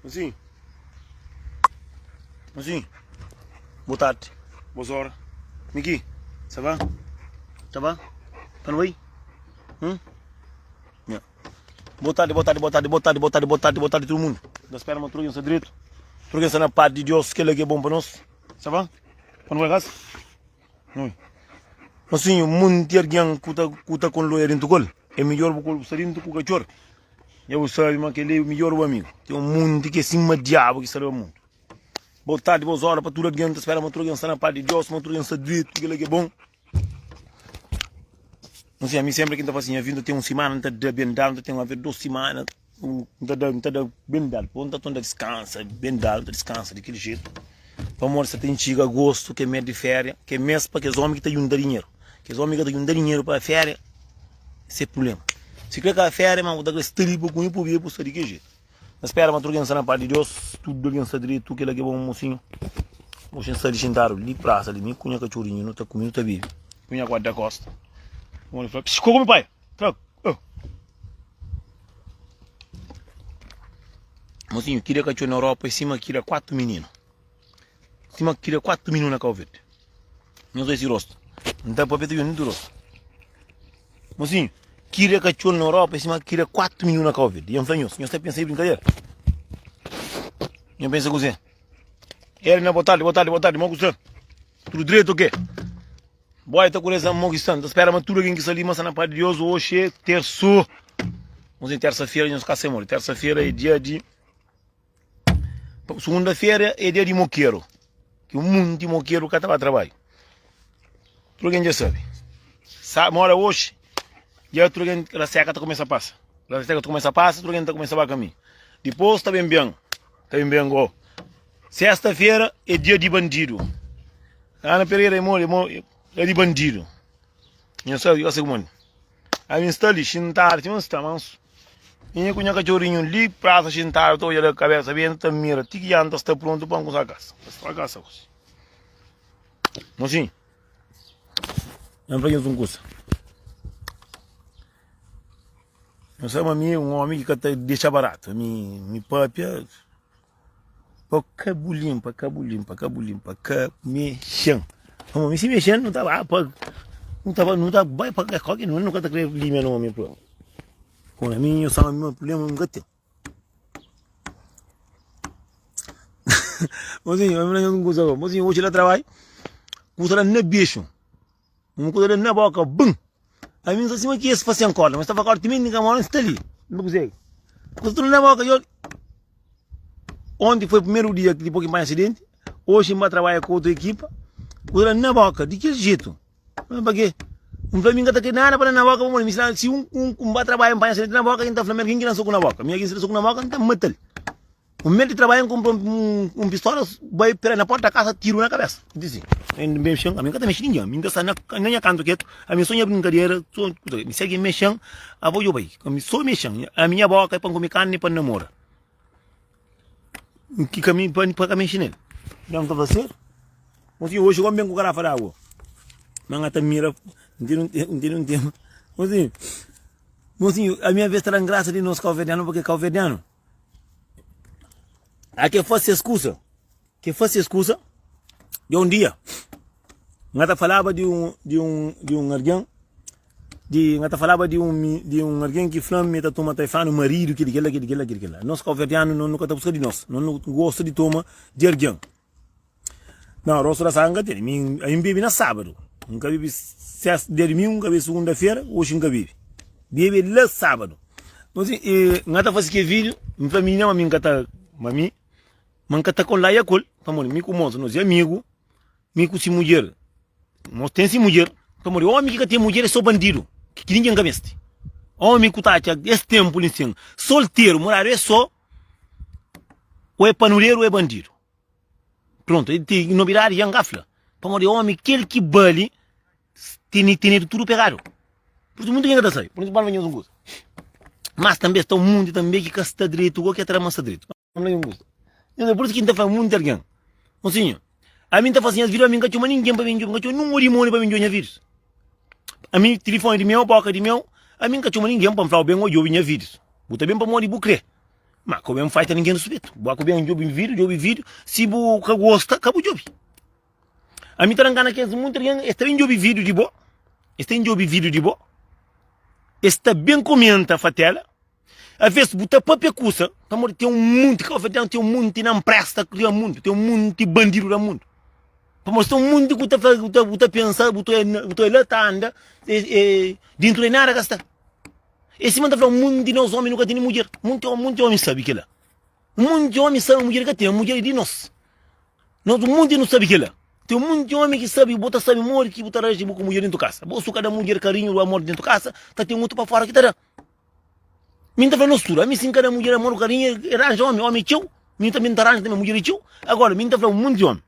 Mozinho, mozinho, boa tarde, boas horas. Miki, ça va? Ça va? Tá no aí? Hum? Yeah. Boa tarde, boa tarde, boa tarde, boa tarde, boa tarde, boa tarde, boa tarde todo mundo. Da espera uma truga direito. Truga na paz de Deus, que ele é bom para nós. Ça va? Quando vai casa? Oi. Mozinho, monti algen ku ta ku ta konloia dentu kol, é midjor bu kol bu sta dentu ku katxor. Dja bu sabe ma kel-li é midjór bu amigu. Ten un munti ki é sima diabu ki sta riba mundu. Bo tardi, bos óra pa tudu algen. N ta spera ma tudu algen sta na pas di Deus, ma tudu algen sta dretu, kel-la ki é bon. N fla, ami sénpri ki N ta fase nha vida, N ta ten un simana N ta da ben dadu, N ta ten aver dos simana N ta da, N ta da ben dadu. Dipôs N ta torna diskansa ben dadu, N ta diskansa di kel jetu. Pamodi sa ta txiga agostu, ki é mês di féria, ki é mês pa kes ómi ki ta djunta dinheru. Kes ómi ki ta djunta dinheru pa féria, se prubléma. Si kre ka féria, ma bu ta kre sta li pa kume, pa bebe, pa sta di ki jetu. Na spera ma tudu algen sta na pas di Deus, tudu algen sta dretu, kila ki é bon mosinhu. Mosinhu sta li xintadu li prasa li, mi ku nha katxorinhu nu ta kume, nu ta bebe. Ku nha guarda-kosta. Mon fla, Pss, ko kume pai? Fla, Oh. Mosinhu, kria katxor na Europa é sima kria 4 mininu. Sima kria 4 mininu na Kau Verdi. Nhos odja si rostu. N ta papia ta djobe ntu rostu. Mosinhu, kria katxor na Europa é sima kria 4 mininu na Kau Verdi. Dja N fla nhos, nhos ta pensa é brinkadera? Nhos pensa kuzê? Elna, boa tardi, boa tardi, boa tardi, mo ku sta? Tudu dretu o ke? Boy ta kureza mo ki sta. N ta spera ma tudu algen ki sta li ma sta na paz di Deus. Oxi é tersu. Nos é tersa-fera, nhos ka sai modi. Tersa-fera é dia di Sugunda-fera é dia di mokeru. Ki un munti mokeru ka ta ba trabadju. Tudu algen dja sabe. Sa mora oxi, dja tudu algen raseka ta kumesa pasa. Raseka ta kumesa pasa, tudu algen ta kumesa ba kaminhu. Dipôs ta ben ben, ta ben ben go. Sesta-fera é dia di bandidu. Ana Pereira é mole, é di bandidu. Nha sabe, eu sei como. Ami sta li xintadu, sima sta mansu. Mi ku nha katxorinhu li prasa xintadu ta odja da kabesa bem ta mira ti ki janta sta prontu pa N kumsa kasa. Pa kasa gosi. Mosinhu, N fla nhos un kusa. Nhos sabe ma mi é un omi ki ka ta dexa baratu. Mi, mi papia. Pa ka bu limpa, ka bu limpa, ka bu limpa, ka mexen. Pamodi mi si mexen nu ta ba pa nu ta ba nu ta bai pa kualker nu ka ta kre limia nomi pô. Pô ami nho sabe ma problema nu ka ten. Mozinho, ami na un kusa mozinho oxi la trabalho, kusa la na bexu. Un kusa la na boka, bum. Ami nsa sima ki es fasian korda, mas ta fla korda timenti nka mora nsta li. Nta konsegi. Kusa tudu na boka, yo. Onti foi primeru dia ki dipôs ki N panha asidenti, oxi N ba trabadja ku otu ekipa, kusa la na boka, di kel jetu. N fla pa ke? N fla mi N ka ta kre nada pa da na boka pamodi mi si un N ba trabadja N panha asidenti na boka, N ta fla ma algin ki da soku na boka. Mi algin si da soku na boka N ta matal. Un mês di trabadju N kunpra un pistola bai pera na porta kasa tiru na kabesa. N disi, N mexe-m, ami N ka ta mexe ningen, ami N ta sta na nha kantu ketu, ami so nha brinkadera, so kuza. Mi si algen mexe-m, abo djo bai, ami so mexe-m, ami nha boka é pa N kume karni pa N namora. N ki ka mi pa ka mexe nel. N ta fla seru. Mosinhu, oxi gomi ben ku garafa di agua. Ma N ta mira, N tene un tema. Mosinhu, mosinhu, ami aves ta da-m grasa di nos kauverdianu, purke kauverdianu. A ke fase es kusa, ke fase es kusa, de un dia, N ta falaba di un, di un, di un algen, di, N ta falaba di un, di un algen ki fla-m mi ta toma taifanu maridu, kili kila, kili kila, kili kila. Nos kauverdianu, no, no ka ta buska di nos, no, no gosta di toma di algen. Não, rosto da saga nka tene. Mi, ami bebe na sábado. Nka bebe sexta, dia domingo, nka bebe segunda-feira, hoje nka bebe. Bebe lá sábado. Então, assim, e, nga ta faz que vídeo, mi fla menina, ma mi nka ta, ma mi, ma nka ta colaia com ele. Pamodi mi ku moça, nós é amigo, mi ku si mulher, nós tem si mulher. Pamodi homem ki ka tem mulher é só bandido, ki, ki ninguém ka meste. Homem ku ta atxa es tempo li sim, solteiro, morado é só, ou é panudeiro ou é bandido. Pronto, e ti nobidadi dja N ka fla. Pamodi omi kel ki bali tene tenedu tudu pegadu. Pur isu munti ken ka ta sabe. Pur isu pa N fla nhos un kuza. Mas tanbe sta un munti tanbe ki ka sta dretu go ki ta da ma sta dretu. N fla nhos un kuza. Pur isu ki N ta fla munti algen, Mosinhu, ami N ta fase nhas vídiu, ami N ka txoma ningen pa ben djobe, N ka txoma ninhun dimóniu pa ben djobe nha vídius. Ami, tilifoni di meu, boka di meu, ami N ka txoma ningen pa N fla-u ben ô djobe nha vídius. Bu ta ben pamodi bu krê. Ma ka bu ben faita ningen ruspetu. Bu ka ben djobe vídiu, djobe vídiu. Si bu ka gosta, ka bu djobe. Ami ta da-m gana kes munti algen, es ta ben djobe vídiu di bo, es ta ben djobe vídiu di bo, es ta ben komenta fatela. Aves bu ta papia kusa pamodi ten un munti ka ten ten un munti na npresta na mundu ten un munti bandidu na mundu pamodi ten un munti ku ta fla bu ta bu ta pensa bu ta bu ta la ta anda e e dintu di nada ka sta e sima ta fla un munti di nos omi nu ka tene mudjer munti munti omi sabi kila munti omi sabi mudjer ka ten mudjer é di nos nos un munti nu sabi kila ten un munti omi ki sabi bo ta sabi modi ki bu ta raji bu ku mudjer dintu kasa bo su ka da mudjer karinhu amor dintu kasa ta ten otu pa fora ki ta da. Mi ta fla nos tudu, ami si N ka da mudjer amor ku karinhu, e ranja omi, omi é txeu, mi tanbe N ta ranja tanbe mudjer é txeu. Agora, mi ta fla un monti di omi,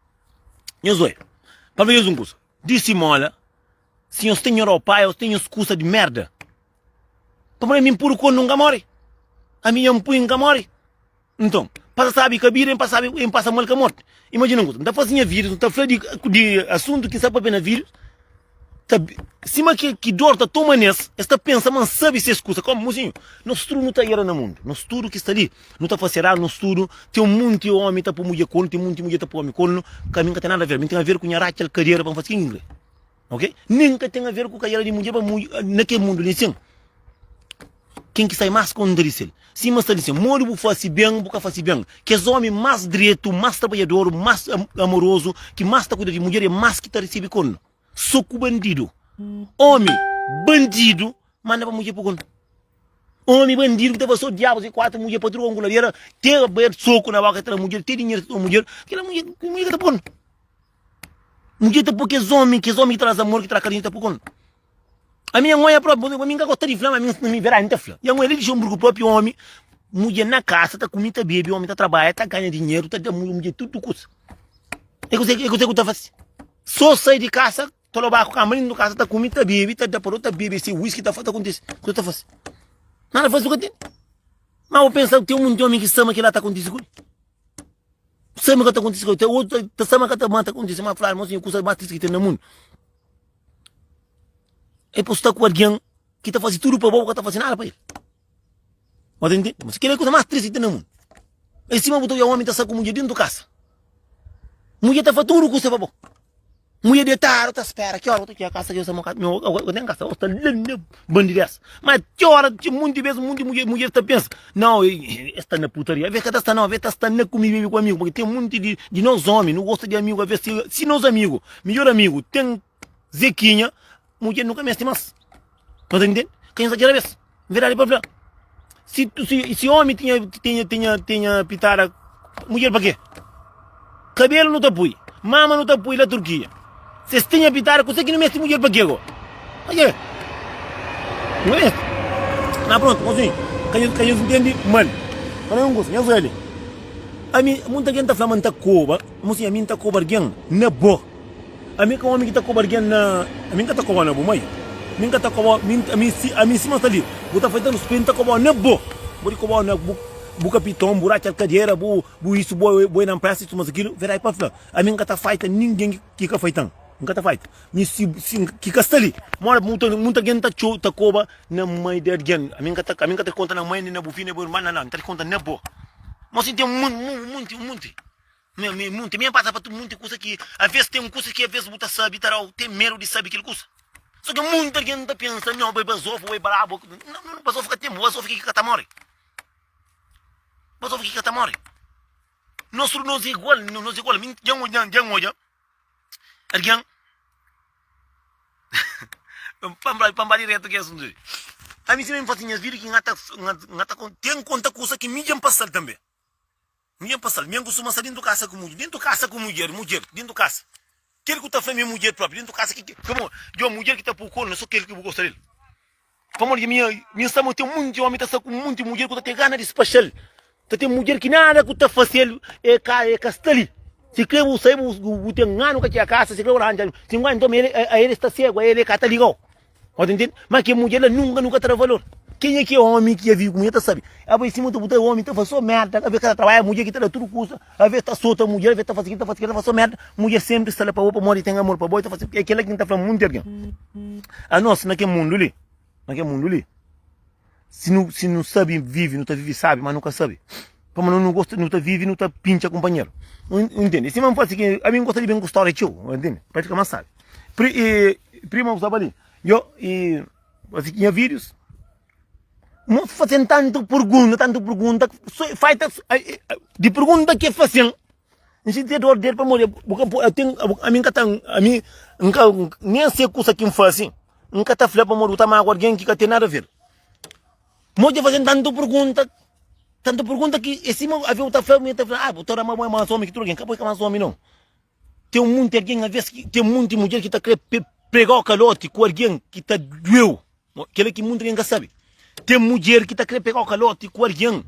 nhos oi, pa fla nhos un kusa, di simola, si nhos ten nhos pai, nhos ten nhos kusa di merda, pamodi ami N puru kornu N ka mori, ami nha N pui N ka mori. Nton, pasa sabi ka bida, N pasa sabi, N pasa mal ka morti. Imajina un kusa, N ta fasi nha vida, N ta fla di di asuntu ki N sa papia na vida, ta sima ki ki dor ta toma nes, es ta pensa ma N sabi ses kusa. Komu, mosinhu, nos tudu nu ta era na mundu, nos tudu ki sta li, nu ta fasi eradu, nos tudu, ten un munti omi ta pui mudjer kornu, ten munti mudjer ta pui omi kornu, ka mi N ka ten nada a ver, mi ten a ver ku nha ratxa-l kadera pa N fasi kin ki N kre. Ok? Nen ka ten a ver ku kaiada di mudjer pa mudjer na kel mundu li sin. Ken ki sai mas konta di sel. Sima sta di sin, modi bu fasi ben, bu ka fasi ben. Kes omi mas dretu, mas trabadjador, mas amorozu, ki mas ta kuida di mudjer e mas ki ta risibi kornu. So ku bandidu. Omi bandidu manda pa mudjer pa kornu. Omi bandidu ki ta fasi so diabus e 4 mudjer pa tudu ku ladera, te bai soku na boka tra mudjer, te dinheru ta toma mudjer, kila mudjer, mudjer ka ta pa kornu. Mudjer ta pô kes omi, kes omi ki ta da-s amor, ki ta da karinhu, ta pô kon. Ami nha ngoia propi, ami nka gosta di fla, ma ami mi verdadi nta fla. Nha ngoia li di Luxemburgo propi omi, mudjer na kasa ta kumi, ta bebi, omi ta trabadja, ta ganha dinheru, ta da mudjer tudu kusa. E kuse, e kuse ku ta fasi? So sai di kasa, ta loba ku kama dintu kasa, ta kumi, ta bebi, ta da pa ta bebi si whisky ta ta kontisi. Kuse ta fasi? Nada fasi ku ka tene. Ma bu pensa ten munti omi ki sta ma kila ta kontisi ku el? Sabe ma ka ta kontise ku el. Otu ta sabe ma ka ta ma ta kontise, ma fladu ma sin kusa mas tristi ki ten na mundu é pa sta ku algen ki ta fasi tudu pa bo, bu ka ta fasi nada pa el. Bo ta intende? Mas kila é kusa mas tristi ki ten na mundu. É sima bu ta oja omi ta sta ku mudjer dentu kasa. Mudjer ta fasi tudu kusa pa bo. Mulher detadu ta spera ki ora ku ta txiga kasa ki sta mokadu mi o ten kasa o sta la na bandidesa ma ki ora ki munti bes munti mulher mulher ta pensa nau es sta na putaria aves ka ta sta nau aves ta sta na kumi bebe ku amigu porque ten munti di di nos omi nu gosta di amigu aves si si nos amigu midjor amigu ten zekinha mulher nu ka mesti mas no ta intende ka nhos ta txera bes Verdadi pa fla, si si si omi tinha tinha tinha tinha pitada mudjer pa ke? Kabelu nu ta pui, mama nu ta pui la Turkia. Se es tinha pitada, kuse ki nu mesti mudjer pa ke go? Pa ke? Nu ka mesti. Na pronto, mosinhu, ka nhos ka nhos ntende mal. Pa na un kusa, nhos oja li. Ami, munta algen ta fla ma N ta koba, mosinhu, ami N ta koba algen na bo. Ami ka omi ki ta koba algen na Ami N ka ta koba na bu mai Mi N ka ta koba mi Ami si ami sima sta li Bu ta fai ta ruspetu N ta koba na bo Bu di koba na bu bu kapiton Bu ratxa kadera bu bu isu bu bu e na npresa isu mas akilu Verdadi pa fla ami N ka ta faita ningen ki ka faitan N ka ta faita Mi si si ki ka sta li Mora muta muta algen ta txo ta koba na mai di algen Ami N ka ta ami N ka ta konta na mai nen na bu fidju nen bu irma na na N ta konta na bo Mosi ten mu mu munti munti. Mi, mi, munti, mi pasa pa tu munti kusa ki aves ten kusa ki aves bu ta sabi ta dau ten medu di sabi kil kusa. So ki munti algen ta pensa no bai bazofu bai brabu, no, no, bazofu ka ten, bazofu ki ka ta mori. Bazofu ki ka ta mori. Nos tudu nos é igual, nos é igual. Mi djan odja, djan odja algen pa nba diretu ki asuntu li. Ami sima mi fasi nhas vida ki nha ta, nha ta ten konta kusa ki mi djan pasal tanbe. Mi dja pasal, mi N kustuma sta dentu kasa ku mudjer, dentu kasa ku mudjer, mudjer, dentu kasa. Kel ku ta fla mi é mudjer propi, dentu kasa ki, pamodi, djo mudjer ki ta pui kornu, so kel ki bu gosta del. Pamodi mi, mi N sta ma ten munti omi ta sta ku munti mudjer ku ta ten gana di spaxal, ta ten mudjer ki nada ku ta fasel e ka, e ka sta li. Si kre bu sai bu, bu ten anu ka txiga kasa, si kre bu ranja, si ngon, nton el, a el sta segu, a el e ka ta ligau. Bo ta ntende? Ma ke mudjer la nunka, nunka ta da valor. Kenha ki é omi ki dja vive ku mudjer ta sabe. Abo é sima bu ta omi ta fase so merda, aves ka ta trabadja, mudjer ki ta da tudu kusa, aves ta sota mudjer, aves ta fase kila, ta fase kila, ta fase so merda, mudjer senpri sta la pa bo pamodi ten amor pa bo, i ta fase, é kila ki N ta fla munti algen. Anos na kel mundu li, na kel mundu li, si nu si nu sabe vive, nu ta vive sabi, ma nu ka sabe. Pamodi nu gosta, nu ta vive, nu ta pintxa kunpanheru. U ntende? Sima N fase ki ami N gosta di ben ku stória txeu, u ntende? Pa fika más sabi. Pri, i, prima bu staba li, yo, i. Fase ki nha vídeos. Mo fazen tantu pergunta, tantu pergunta, faita di pergunta ke fazen. N sinti dor del pamodi bu ka pode, ten, ami n ka ta, ami n ka, nen se kusa ki n fase, n ka ta fla pamodi bu ta magua algen ki ka ten nada ver. Mo dja fazen tantu pergunta, tantu pergunta ki e sima ave bu ta fla, mi ta fla, ah bu ta da ma bo é mas omi ki tudu algen, ka bo é ka mas omi nau. Ten munti algen aves ki ten munti mudjer ki ta kre pregau kaloti ku algen ki ta dueu. Kela ki munti algen ka sabe. Ten mudjer ki ta kre pegau kaloti ku algen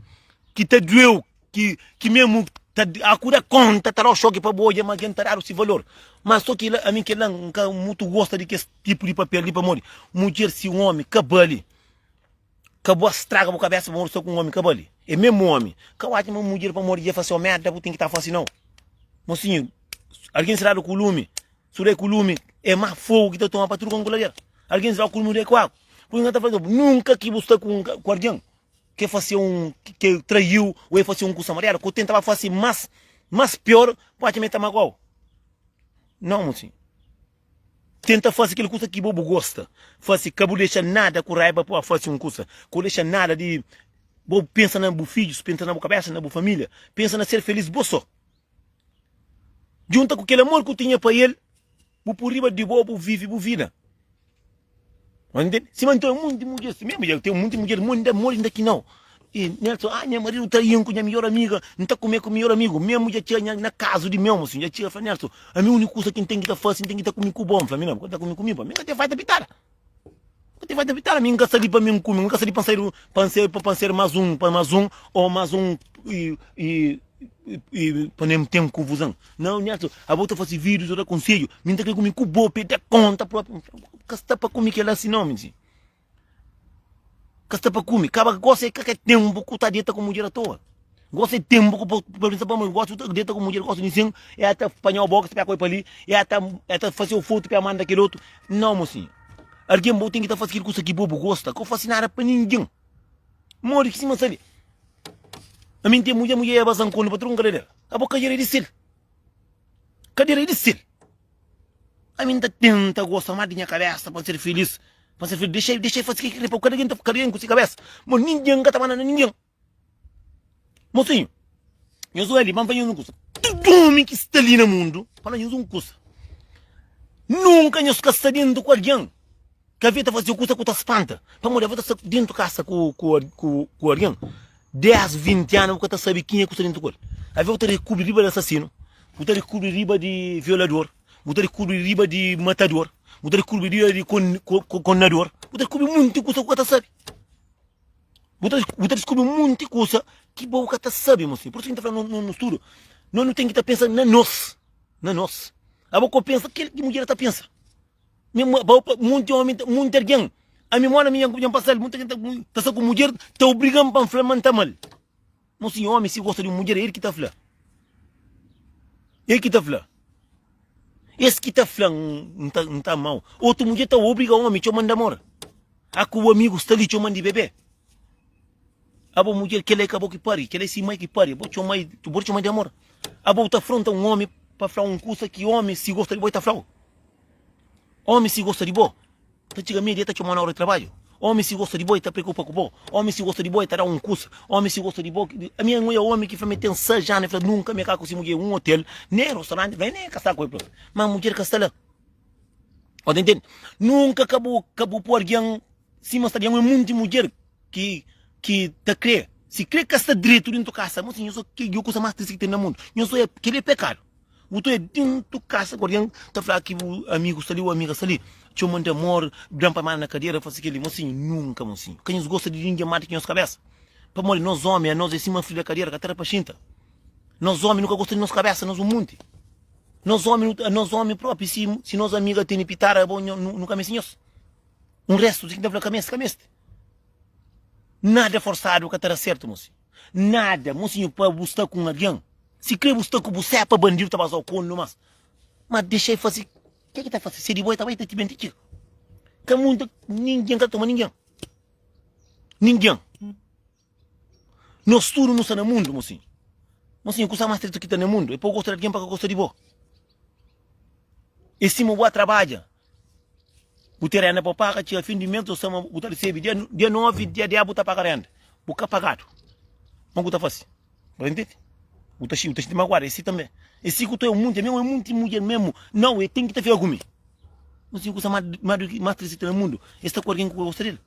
ki ta dueu, ki ki mesmu ta akuda konta ta dau xoki pa bo odja ma algen ta dadu si valor. Ma so ki ami kela N ka mutu gosta di kes tipu di papel li pamodi mudjer si un omi ka bali Ka bo straga bo kabesa pamodi sta ku un omi ka bali. É mesmu omi. Ka bu atxa ma mudjer pamodi dja fase-u merda bu ten ki ta fase nau. Mosinhu, algen seradu ku lumi, su dai ku lumi é má fogu ki ta toma pa tudu konku ladera. Algen seradu ku lumi dai ku agu. Pur isu N ta fla nunka ki bu sta ku ku algen ke fase un ke traiu o e fase un kusa mariadu, ku tenta ba fase mas mas pior bu atxa ma e ta magoau. Nau mosinhu. Tenta fase kel kusa ki bo bu gosta fase, ka bu dexa nada ku raiba pa fase un kusa, ka bu dexa nada di bo pensa na bu fidjus, pensa na bu kabesa, na bu familia, pensa na ser felis bo so. Djunta ku kel amor ku tinha pa el, bu pui riba di bo, bu vivi bu vida. Sima nton munti mudjer si mesmu dja ten munti mudjer modi modi inda ki nau i Nelson ah nha maridu train ku nha midjor amiga N ta kume ku midjor amigu mesmu dja txiga na kazu di meu mosinhu dja txiga fla Nelson ami uniku kusa ki N ten ki ta fasi N ten ki ta kume ku bo N fla mi na bu ka ta kume ku mi pa mi N ka ten faita pitada N ka ten faita pitada mi N ka sta li pa mi N kume N ka sta li pa N sai pa N ser pa N ser mas un pa mas un o mas un i i i pa N ten konfuzon Nau Nelson abo ta fasi videos ta da konsedju mi N ta kre kume ku bo pa e da konta propi Ka sta pa kume kela si não, minha Ka sta pa kume. Kaba gosta é ka tempo ku ta deta ku mulher à toa. Gosta é tempo ku pa pensa pa mãe, gosta ta deta ku mulher, gosta de sim, é ta apanhar o box pa coi pa ali, é ta é ta fazer o foto pa manda aquele outro. Não, mocinho. Alguém bom tem que ta fazer aquilo que bobo gosta, que eu faço nada pa ninguém. Mori que cima sabe. A mim tem mulher, mulher é bazan quando patrão cadeira. A boca é de sel. Cadeira é de sel. Ami N ta tenta gosta más di nha kabésa pa N ser filís, pa N ser filís. Dexa-i, dexa-i fase ke ki krê, pa kada algen ta kada algen ku se kabésa. Ma ningen ka ta manda na ningen. Mosinhu, nhos oja li, pa N fla nhos un kusa. Tudu ómi ki sta li na mundu, pa N fla nhos un kusa, nunka nhos ka sta dentu ku algen Ka avia ta faze kusa ku ta spanta. Pamodi avia ta sta dentu kasa ku ku ku ku algen 10, 20 anu bu ka ta sabe kenha ku sta dentu ku el. Avia bu ta rikubri riba di asasinu, bu ta rikubri riba di violador, bu ta rikubri riba di matador, bu ta rikubri riba di kon konador, bu ta rikubri munti kusa ku ka ta sabe. Bu ta bu ta diskubri munti kusa ki bo ka ta sabe, mosinhu. Pur isu ki N ta fla no no studu, no nu ten ki ta pensa na nos, na nos. Abo ka pensa kel ki mudjer ta pensa. Munti omi, munti algen, ami mora mi dja N pasa-l, munti algen ta sta ku mudjer, ta obriga-m pa N fla ma N ta ama-l. Mon sinhor, omi si gosta di un mudjer, el ki ta fla. El ki ta fla. Es ki ta fla N ta ama-u. Otu mudjer ta obriga omi txoma-m di amor. A ku bu amigu sta li txoma-m di bebé. Abo mudjer, kel-la é ka bo ki pari, kel-la é si mai ki pari. Bo txoma-i, bo txoma-i di amor. Abo bu ta afronta un omi pa fla un kusa ki omi si gosta di bo, el ta fla-u. Ómi si gosta di bo, ta txiga media ta txoma na óra di trabadju. Ómi si gosta di bo, e ta preokupa ku bo. Ómi si gosta di bo, e ta da un kusa. Ómi si gosta di bo, ami N odja ómi ki fla ma e ten 6 anu, e fla nunka mi ka ku si mudjer un otel, nen restauranti, fla nen ka sta ku el propi. Ma mudjer ka sta la. Bo ta intende? Nunka ka bu ka bu poi algen sima sta algen, munti mudjer ki ki ta kre, si kre ka sta dretu dintu kasa, mo si nho so kel kusa mas tristi ki ten na mundu. Nho so kel é pekadu. Bu ta dentu kasa ku algen ta fla ki bu amigu sta li o amiga sta li, txoma-m di amor, da-m pa manda na kadera, fase kel-li. Mosinhu, nunka, mosinhu. Ka nhos gosta di ningen más di ki nhos kabésa. Pamodi nos ómi, anos é sima fri da kadera, ka ta da pa xinta. Nos ómi nu ka gosta di nos kabésa, nos un munti. Nos ómi, nos ómi própi, si, si nos amiga tene pitada, bo, nu ka meste nhos. Un réstu, si ki N ta fla, ka meste, ka meste. Nada forsadu ka ta da sertu, mosinhu. Nada, mosinhu, pa bu sta ku un algen. Si kre bu sta ku bu sepa bandidu ta bazau konu mas. Ma dexa e fasi, ke ki ta fasi? Se di bo e ta bai ta ti ben ti txiga. Ka munta, ningen ka toma ningen. Ningen. Nos tudu nu sta na mundu, mosinhu. Mosinhu, kusa mas tristi ki ta na mundu e pa bu gosta di algen pa ka gosta di bo. E sima bu ba trabadja, bu ten renda pa paga, txiga fin di mes, sama bu ta risibi dia, dia 9, dia 10 bu ta paga renda. Bu ka pagadu. Kuma ku ta fasi? Bu ta ntende? Bu ta bu ta xinti maguadu. E si tanbe. E si ku ta e munti, ami e munti mudjer mesmu. Nau, e ten ki ta fika ku mi. Mosinhu, kusa mas, mas tristi ki ta na mundu, e sta ku algen ku ka gosta del.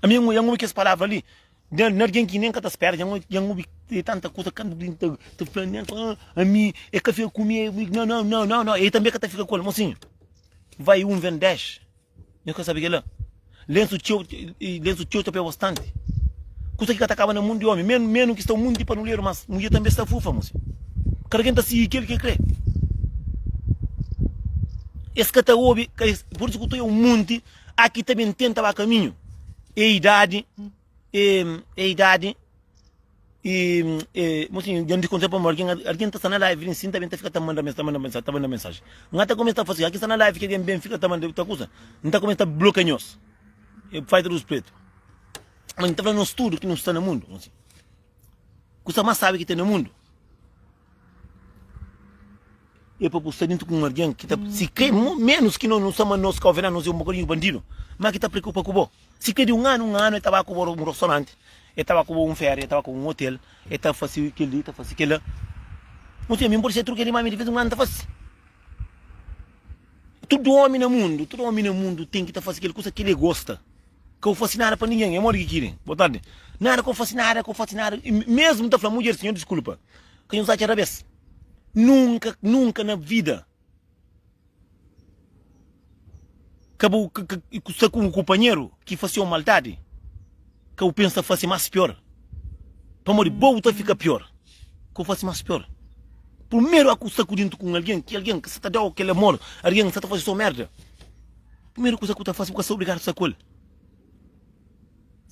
Ami N obi kes palavra li na algen ki nen ka ta spera, dja N obi tanta kusa kantu ki ta ta fla nen fla ami e ka fika ku mi nau nau nau nau nau e tanbe ka ta fika ku el mosinhu vai un ven 10 nhos ka sabe kila lensu txeu lensu txeu ta pega bastanti kusa ki ka ta kaba na mundu di omi menu menu ki sta un munti panuleru mas mudjer tanbe sta fufa mosinhu kada ken ta sigi kel ki kre es ka ta obi pur isu ku ta obi un munti Aki ta ben tenta ba kaminhu e idadi e e idadi e e mosinhu dja N diskontra pamodi algen algen ta sta na live li nsin ta ben ta fika ta manda ta manda mensaji ta manda mensaji N ta kumesa ta fasi aki sta na live ki algen ben fika ta manda ta kusa N ta kumesa ta blokia nhos e fai ta lus pretu ma N ta fla nos tudu ki nu sta na mundu mosinhu kusa mas sabi ki ten na mundu. É pa bu sta dintu ku un algen ki ta si kre menus ki no sama nos kau verdi nos é un bokadinhu bandidu ma ki ta preokupa ku bo si kre di un anu un anu e ta ba ku bo un restauranti e ta ba ku bo un feria e ta ba ku bo un hotel e ta fasi kel li ta fasi kel la Mo fia mi N pode ser tudu kel li ma mi di vez un anu ta fasi tudu omi na mundu tudu omi na mundu ten ki ta fasi kel kusa ki el e gosta Ka bu fasi nada pa ningen, é modi ki kiri? Boa tarde. Nada, ka bu fasi nada, ka bu fasi nada. Mesmu ta fla mudjer, sinhor diskulpa, ka nhos atxa rabes. Nunka, nunka na vida ka bu sta ku un kunpanheru ki fasiu maldadi, ka bu pensa fasi mas pior. Pamodi bo bu ta fika pior. Ka bu fasi mas pior. Primeru a ku sta ku dintu ku un algen, ki algen ki sa ta dau kel amor, algen ki sa ta fasi so merda. Primeru kuza ku ta fasi bu ka sta obrigadu sta ku el.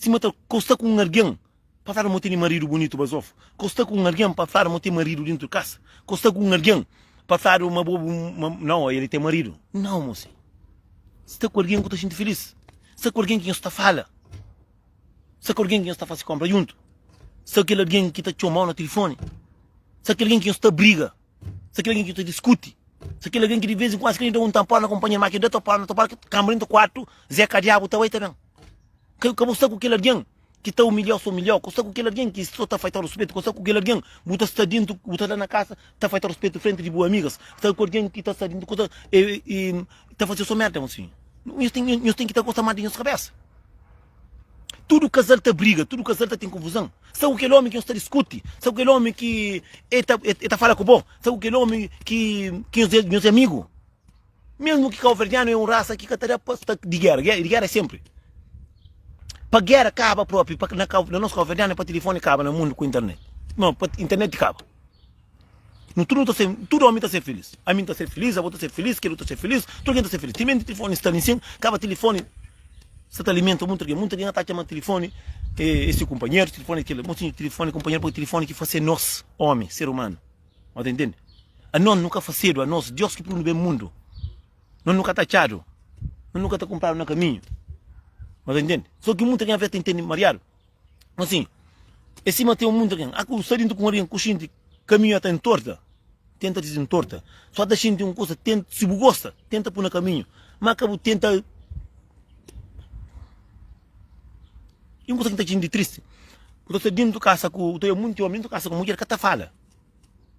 Sima ta ka sta ku un algen pa fladu ma tene maridu bunitu bazofu, ka sta ku un algen pa fladu ma ten maridu dintu di kasa, ka sta ku un algen pa fladu ma bo ma nau el ten maridu. Nau mosi. Sta ku algen ku ta xinti filis. Sta ku algen ki nhos ta fala. Sta ku algen ki nhos ta fasi konpra djuntu. Sta ku kel algen ki ta txomau na tilifoni. Sta ku algen ki nhos ta briga. Sta kel algen ki ta diskuti. Sta kel algen ki di vez en kuandu si da un tampon na kunpanheru, ma ki da tampon na tampon, kanbra dintu kuartu, Zé ka diabu ta bai ta ben. Ka ka bu sta ku kel algen ki ta umilhau so umilhau, ka bu sta ku kel algen ki so ta faitau ruspetu, ka bu sta ku kel algen bu ta sta dintu, bu ta la na kasa ta faitau ruspetu frenti di bu amigas, sta ku algen ki ta sta dintu ku ta e e ta fazeu so merda, mosinhu. Nhos ten nhos ten ki ta gosta mas di nhos kabesa. Tudu kazal ta briga, tudu kazal ta ten konfuzan. Sta ku kel omi ki nhos ta diskuti, sta ku kel omi ki e ta e ta fala ku bo, sta ku kel omi ki ki nhos é nhos é amigu. Mesmu ki kauverdianu é un rasa ki ka ta da pa sta di gera, di gera é senpri. Pa gera kaba propi pa na na nos kauverdianu é pa tilifoni kaba na mundu ku internet. No, pa internet kaba. Nu tudu nu ta ser, tudu omi ta ser filis. Ami N ta ser filis, abo ta ser filis, kel otu ta ser filis, tudu algen ta ser filis. Timenti tilifoni sta li nsin, kaba tilifoni sta ta alimenta munti algen. Munti algen ta atxa ma tilifoni é se kunpanheru, tilifoni é kel-la. Mosinhu, tilifoni é kunpanheru pabia tilifoni ki fase nos omi, ser umanu. Bo ta intende? Anos nu ka fasedu, anos, Deus ki pui-nu ben mundu. Nos nu ka ta atxadu, nos nu ka ta kunpradu na kaminhu. Bo ta intende? So ki munti algen aves ta intende mariadu. Asin, é sima ten munti algen. A ku sta dintu ku un algen ku xinti kaminhu a ta entorta, tenta dizentorta. Só ta xinti un kusa, tenta, si bu gosta, tenta pui na kaminhu. Ma ka bu tenta. I un kusa ki N ta xinti tristi, bu ta sta dintu kasa ku, bu ta oja munti omi dintu kasa ku mudjer ka ta fala.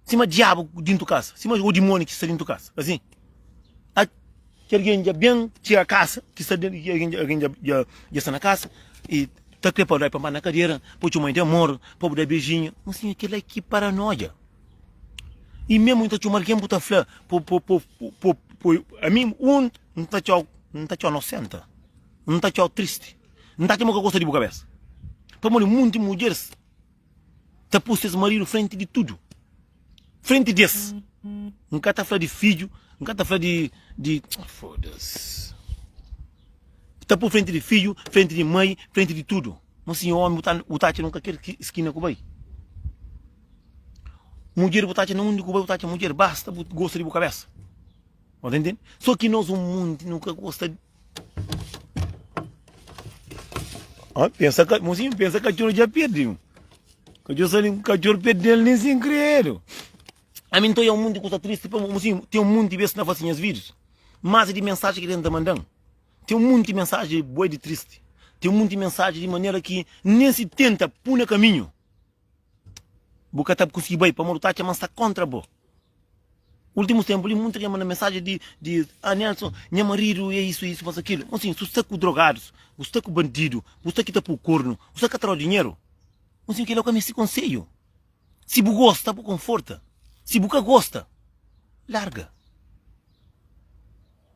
Sima diabu dintu kasa, sima o dimoniu ki sta dintu kasa. Asin, a ki algen dja ben txiga kasa, ki sta ki algen algen dja dja dja sta na kasa i ta kre pa bu da pa na kadera, pa bu txoma di amor, pa bu da beijinhu. Mas sinhor, kila ki paranoia. I mesmu ta txoma algen bu ta fla po po po po po ami un N ta txau N ta txau nosenta, N ta txau tristi, N ta atxa ma ka gosta di bu kabesa. Pamodi munti mudjeris ta pui ses maridu frenti di tudu, frenti di es. N ka ta fla di fidju, N ka ta fla di di foda-s. Ta pui frenti di fidju, frenti di mai, frenti di tudu. Mosinhu omi bu ta bu ta atxa na un kalker skina ku bai. Mudjer bu ta atxa na undi ku bai bu ta atxa mudjer basta bu gosta di bu kabesa. Bu ta intende? So ki nos un monti nu ka gosta Ah, pensa ka, mosinhu pensa katxor dja perdi. Katxor sa katxor perdel nen sin kredu. Ami N ta oia un monti kusa tristi pa mosinhu ten un monti bes na fasi nhas videos. Mas di mensaji ki ten ta mandan. Ten un monti mensaji bué di tristi. Ten un monti mensaji di manera ki nen si tenta pui na kaminhu bu ka ta konsigi bai pamodi bu ta atxa ma N sta kontra bo. Ultimus tenpu li munta algen manda mensaji di di ah Nelson nha maridu é isu isu mas akilu. Mosinhu su sta ku drogadus, bu sta ku bandidu, bu sta ki ta pui kornu, bu sta ka ta dau dinheru. Mosinhu kila ka mesti konsedju. Si bu gosta, bu konforta. Si bu ka gosta, larga.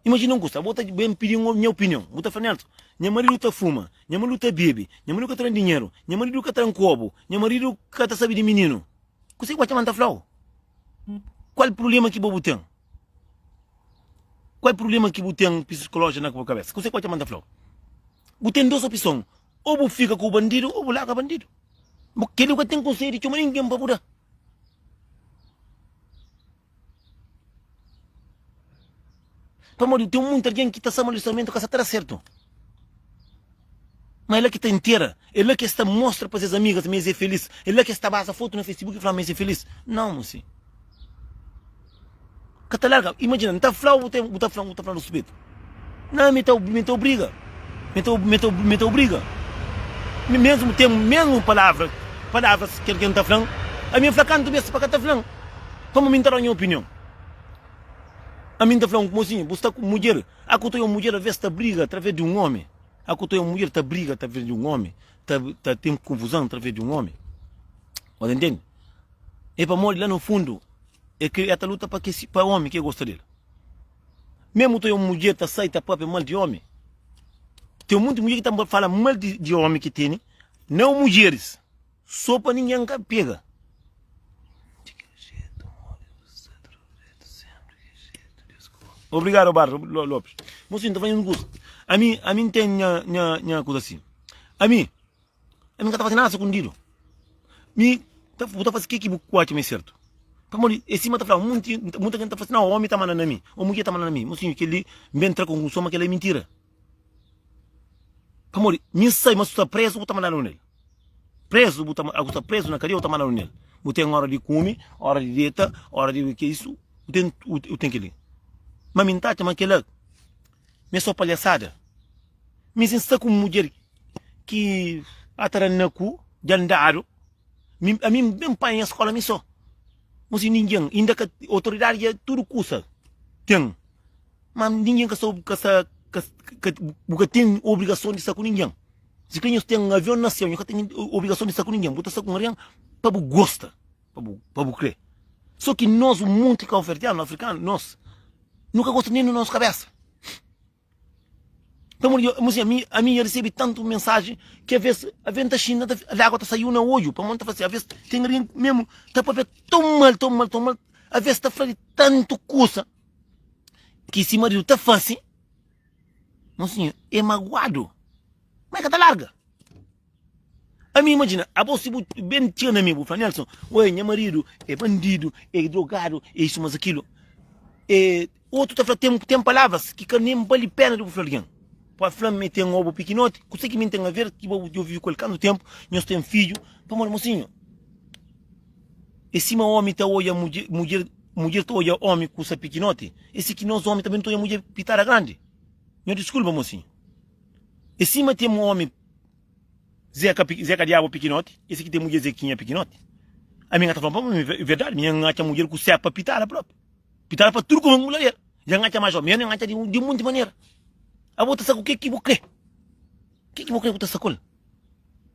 Imajina un kusa, bo ta ben pidi nha opinion, bu ta fla, Nelson, nha maridu ta fuma, nha maridu ta bebe, nha maridu ka ta da dinheru, nha maridu ka ta da kobu, nha maridu ka ta sabe di mininu. Kuse ki bu atxa ma N ta fla-u? Kual prubléma ki bo bu ten? Kual prubléma ki bu ten pisikolójiku na bu kabésa? Kuse ki bu atxa ma N ta fla-u? Bu ten dos opson, ô bu fika ku bandidu ô bu larga bandidu. Bu kel-li bu ka ten konsedju di txoma ningen pa bu da. Pamodi ten munti algen ki ta sta maldisoamentu ka sta ta da sertu. Ma é la ki ta intera, é la ki es ta mostra pa ses amigas ma es é felis, é la ki es ta baza fotu na Facebook i fla ma es é felis. Nau, mosi. Ka ta larga. Imajina, N ta fla-u, bu ta, bu ta fla-m, bu ta fla-m ruspetu. Não, mi ta, mi ta obriga. Mi ta, mi ta, mi ta obriga. Mi mesmu ten mesmu palavra, palavras ki algen ta fla-m, ami N fla kantu bes pa ka ta fla-m, pamodi mi N ta da nha opinion. Ami N ta fla un mosinhu, bu sta ku mudjer, a ku ta un mudjer aves ta briga atraves di un omi, a ku ta un mudjer ta briga atraves di un omi, ta, ta ten konfuzon atraves di un omi. Bu ta intende? É pamodi la no fundu é ke el ta luta pa ke pa omi ke gosta del. Mesmu ta un mudjer ta sai ta papia mal di omi, ten munti mudjer ki ta fala mal di, di omi ki tene, nau mudjeris, so pa ningen ka pega. Obrigado, Barro Lopes. Mocinho, ta fazendo kusa. Ami, ami ten nha, nha, nha kusa assim. Ami, Ami ka ta faze nada sukundidu. Mi ta, bu ta faze ke ki bu ku atxa ma é sertu. Pamodi é sima ta fla, munti, muita gente ta fla si, nau, omi ta manda na mi, o mudjer ta manda na mi. Mosinhu, kel-li, N ben tra konkluson ma kel-la é mintira. Pamodi mi N sabe ma si bu sta prezu, bu ta mandadu nel. Prezu, bu ta, bu sta prezu na kadia, bu ta mandadu nel. Bu ten ora di kume, ora di deta, ora di ke isu, bu ten, bu ten kel-li. Ma mi N ta atxa ma kel-la ma é so palhasada. Mi si N sta ku un mudjer ki a ta da na ku dja N dadu, mi ami N ben panha nha skola mi so. Mo si ningen inda ka otoridadi dja tudu kusa ten, ma ningen ka sta ka sta ka ka bu ka ten obrigason di sta ku ningen. Si kre nhos ten avion na seu, nhos ka ten obrigason di sta ku ningen, bu ta sta ku un algen pa bu gosta, pa bu pa bu kre. So ki nos un monti kauverdianu, afrikanu, nos nu ka gosta nen di nos kabesa. Pamodi, mo ami, ami nha recebi tantu mensagem ki aves, aves nta xinta, nta, lagua ta saiu na odju, pamodi nta fla si, aves ten algen mesmu ta papia tão mal, tão mal, tão mal, aves ta fla di tantu kusa ki si maridu ta fasi, mo sinhor, é maguadu, ma e ka ta larga. Ami imajina, abo si bu ben txiga na mi bu fla, Nelson, oi, nha maridu é bandidu, é drogadu, é isu mas akilu. E otu ta fla, ten, ten palavras ki ka nen bali pena di bu fla algen. Pode fla mi ten obu pikinoti, kuse ki mi ten aver ki bo dja vive ku el kantu tenpu, nhos ten fidju, pamodi mosinhu, é sima omi ta odja mudjer, mudjer, mudjer ta odja omi kusa pikinoti, é si ki nos omi tanbe nu ta odja mudjer pitada grandi. Nho diskulpa mosinhu, é sima ten omi. Zeka Zeka Diabu pikinoti, esse ki ten mudjer Zekinha pikinoti. Ami nga ta fla pa mi verdadi, mi nga atxa mudjer ku sepa pitada propi. Pitada pa tudu kuma muladera. Ja nga atxa mais o menos, nga atxa di, di munti manera. Abo ta sa ku ke ki bu kre. Ke ki bu kre ku ta sa kol.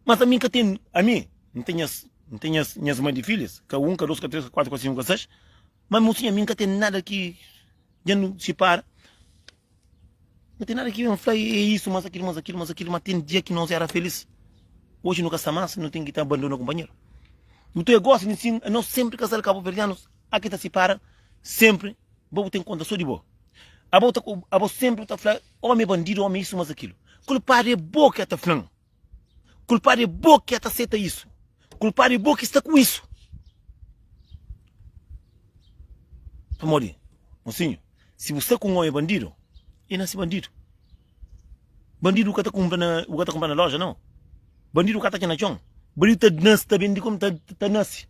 Mas ami ka ten, ami N ten nhas, N ten nhas, nhas mãe di filhas, ka un, ka dos, ka três, ka kuatru, ka sinku, ka seis. Mas mosinha, ami ka ten nada ki dja nu sipara. Não tem nada que eu fla é isso, mas aquilo, mas aquilo, mas aquilo, mas tem dia que nós era feliz. Hoje nunca está mais, não tem que estar abandonando o companheiro. Então eu gosto de sim, nós sempre casal cabo-verdianos, aqui tá separa, sempre, vou ter conta só de boa. A bo, a bo sempre tá fla, homem bandido, homem isso, mas aquilo. Culpado é boa que tá falando. Kulpadu é bo ki ta seta isu. Kulpadu é bo ki sta ku isu. Pamodi, mosinhu, si bu sta ku un omi bandidu, e nasi bandidu. Bandidu ka ta kunpra na, bu ka ta kunpra na loja, nau. Bandidu ka ta txê na txon. Bandidu ta nasi, ta ben di komu ta, ta nasi.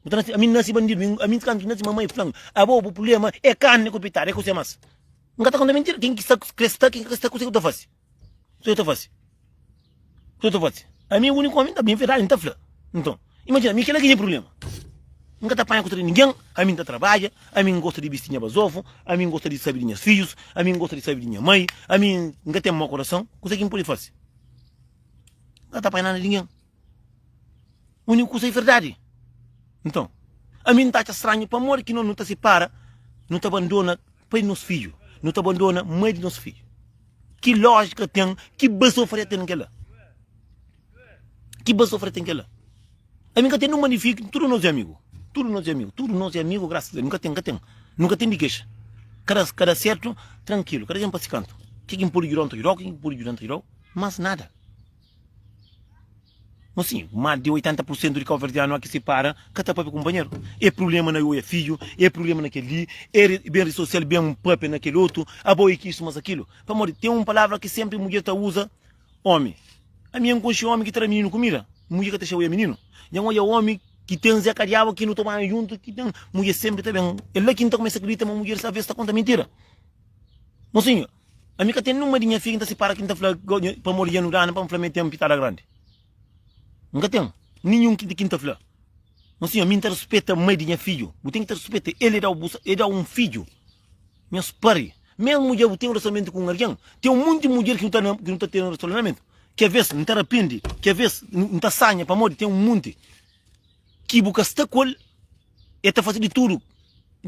Bu ta nasi, ami N nasi bandidu, mi, ami kantu ki N nasi mamai fla-m, abo bu prublema é karni ku pitada, é kuse mas. N ka ta konta mintira, ken ki sta kre sta, ken ki ka sta kuse ku ta fasi. Kuse ku ta fasi. Kuse ku ta fasi. Ami uniku omi, N ta ben verdadi N ta fla. Nton, imajina, mi kila ki nha prublema. N ka ta panha kusa di ningen, ami N ta trabadja, ami N gosta di bisti nha bazofu, ami N gosta di sabi di nhas fidjus, ami N gosta di sabi di nha mai, ami N ka ten mau korason, kuse ki N pudi fasi? N ka ta panha nada di ningen. Uniku kusa é verdadi. Nton, ami N ta atxa stranhu pamodi ki nos nu ta sipara, nu ta bandona pai di nos fidju, nu ta bandona mai di nos fidju. Ki lójika ten, ki bazofaria ten kel-la? Ki bazofaria ten kel-la? Ami N ka ten numa di fidju, tudu nos é amigu, tudu nos é amigu, tudu nos é amigu, grasas a Deus, nu ka ten, ka ten, nu ka ten di kexa. Kada, kada sertu, trankilu, kada ken pa si kantu. Ke ki N pudi djuda-u, N ta djuda-u, ke ki N pudi djuda-u, N ta djuda-u, mas nada. Mon sinhor, más di 80 pur sentu di kauverdianu a ki sipara ka ta papia ku kunpanheru. É prubléma na oia fidju, é prubléma na kel-li, é ben redi sosial ben papia na kel otu, abo é ki isu mas akilu. Pamodi ten un palavra ki sénpri mudjer ta uza, ómi. Ami N konxe ómi ki ta da mininu kumida, mudjer ka ta dexa oia mininu. Dja N oia ómi ki ten Zé Kadiaba ki nu toma banhu djuntu, ki ten mudjer sénpri ta ben. É la ki N ta kumesa kridita ma mudjeris alvês ta konta mintira. Mon sinhor. Ami ka ten numa di nha fidju ki N ta sipara ki N ta fla pamodi dja nu dana pa N fla ma el ten pitada grandi. N ka ten ninhun ki N ta fla. Mon sinhor, mi N ta ruspeta mai di nha fidju. Bu ten ki ta ruspeta el, el da-u el da-u un fidju. Nhos pari. Mesmu dja bu ten un relasionamentu ku un algen, ten un monti mudjer ki nu ta ki nu ta ten relasionamentu, ki aves N ta rapende, ki aves N ta sanha pamodi ten un monti ki bu ka sta ku el, el ta fase di tudu.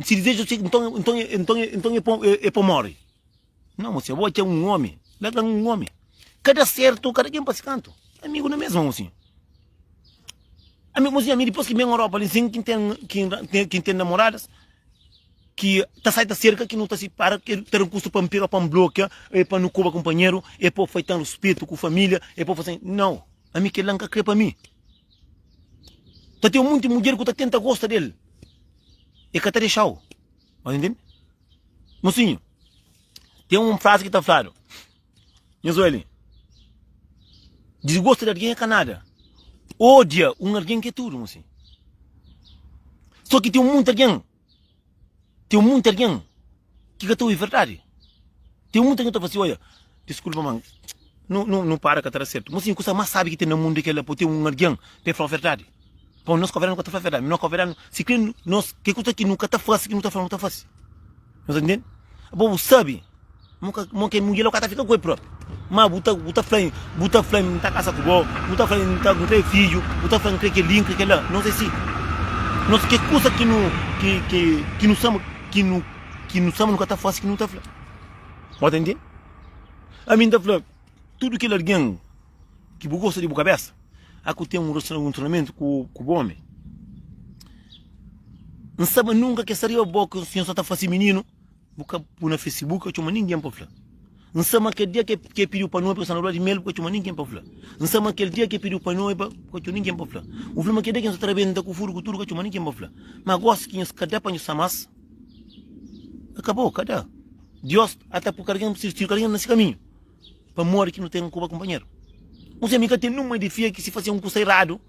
Si dizeju, nton, nton, nton, nton é pa móre. Não, mocinha, bo atxa un omi, larga un omi. Ka da sertu, kada ken pa si kantu. Amigu na mesma, mocinha. Ami, mocinha, ami dipôs ki ben Europa li, sin ki ten, ki ten namoradas, ki ta sai ta serka, ki nu ta sipara, ki ta da kustu pa N pega, pa N blokia, e pa nu koba kunpanheru, e pa fai tan ruspetu ku familia, e pa fasi. Nau, ami kel-la N ka kre pa mi. Ta ten munti mudjer ku ta tenta gosta del, e ka ta dexa-u. Ba ta ntende? Mosinhu, ten un frazi ki ta fladu, Nhos oja li, disgosta di algen é ka nada, odia un algen ki é tudu, mosinhu. So ki ten munti algen, ten munti algen ki ka ta obi verdadi. Ten munti algen ki ta fla si, oja, diskulpa ma nu, nu, nu para ka ta da sertu. Mosinhu, kusa más sabi ki ten na mundu é kel-la, pa ten un algen pa el fla-u verdadi. Pamodi nos kaverdianu ka ta fla verdadi, nos kaverdianu si kre nos ke kusa ki nu ka ta fasi ki nu ta fla nu ta fasi. Nhos ta ntende? Abo bu sabi mo ka mo ke mudjer la bu ka ta fika ku el propi. Ma bu ta bu ta fla bu ta fla N ta kasa ku bo, bu ta fla N ta N kre fidju, bu ta fla N kre kel-li N kre kel-la. Nos é si. Nos ke kusa ki nu ki ki ki nu sama ki nu ki nu sama nu ka ta fasi ki nu ta fla. Bo ta ntende? Ami N ta fla tudu kel algen ki bu gosta di bu kabesa. A ku ten un relacionamento ku ku bu omi? N sa ma nunka ke sta riba bo ki sinhor sa ta fasi mininu, bu ka pu na facebook ka txoma ningen pa fla. N sa ma kel dia ke ke pidiu pa noiba, ku sta na lua di mel, bu ka txoma ningen pa fla. N sa ma kel dia ke pidiu pa noiba, bu ka txoma ningen pa fla. Bu fla ma kel dia ke nhos ta rabenta ku furu ku tudu, ka txoma ningen pa fla. Ma gosi ki nhos ka da pa nhos sta mas, akabou, ka da. Dios ata pu kada ken, si kada ken na si kaminhu. Pamodi ki nu ten kuba kunpanheru? Mosinha, mi ka ten nun mai di fia ki si fase un kusa eradu,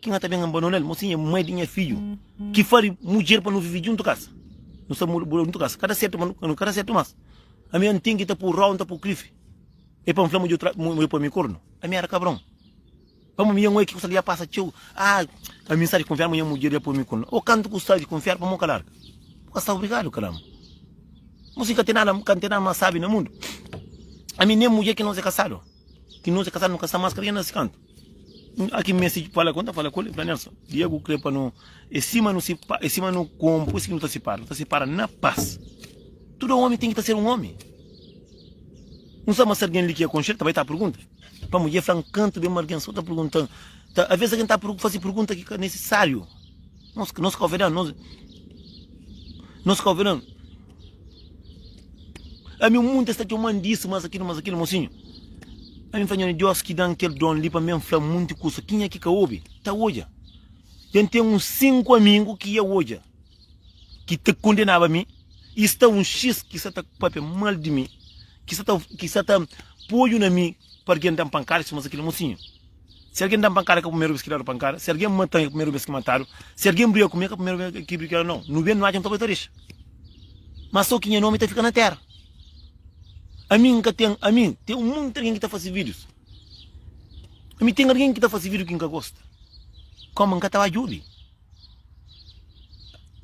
ki N ka ta ben abandona-l. Mosinha, mai di nha fidju, ki fari mudjer pa nu vive djuntu kasa. Nu sta mora djuntu kasa. Ka da sertu, ma nu ka da sertu mas. Ami N ten ki ta pui rau, N ta pui krifi. E pa N fla ma dja poi mi kornu. Ami era kabron. Pamo mi nha mãe ki kusa li ya pasa txeu ah ami nsta di kunfiadu ma nha mudjer ya poi mi ku o kantu ku sta di kunfiadu pamo ka larga bu ka sta obrigadu karamba mo si ka ten nada ka ten nada mas sabi na mundu ami nem mudjer ki nos é kasadu ki nos é kasadu no ka sta mas ka na si kantu aki mesti fala ku ta fala ku el fla Nelson dia ku kre pa no é sima no si é sima no kompu si no ta sipara no ta sipara na pas tudu omi ten ki ta ser un omi un sa ma si algin li ki é konxel ta bai ta pergunta Pa mudjer fla-m kantu ben ma algen so ta pergunta-m. Ta, aves algen ta fase pergunta ki ka nisisáriu. Nos, nos kauverdianu, nos, nos kauverdianu. Ami munti es ta txoma-m disu, mas akilu, mas akilu, mosinhu. Ami N fla, Nho Deus ki da-m kel don li pa mi N fla munti kusa, kenha ki ka obi, ta odja. Dja N ten uns 5 amigu ki ia odja, ki ta kondenaba mi, i sta un xis ki sa ta papia mal di mi, ki sa ta, ki sa ta poi na mi pa algen da-m pankada, sima kel mosinhu. Si algen da-m pankada, é ka primeru bes ki dadu pankada. Si algen mata-m, é ka primeru bes ki matadu. Si algen briga ku mi, é ka primeru bes ki briga. Nau, nu ben, nu atxa, nu ta bai ta dexa. Má sô ki nha nómi ta fika na téra. Ami N ka ten, ami, ten un monti algen ki ta fase vídius. Ami ten algen ki ta fase vídiu ki N ka gosta. Kómu N ka ta ba djobe.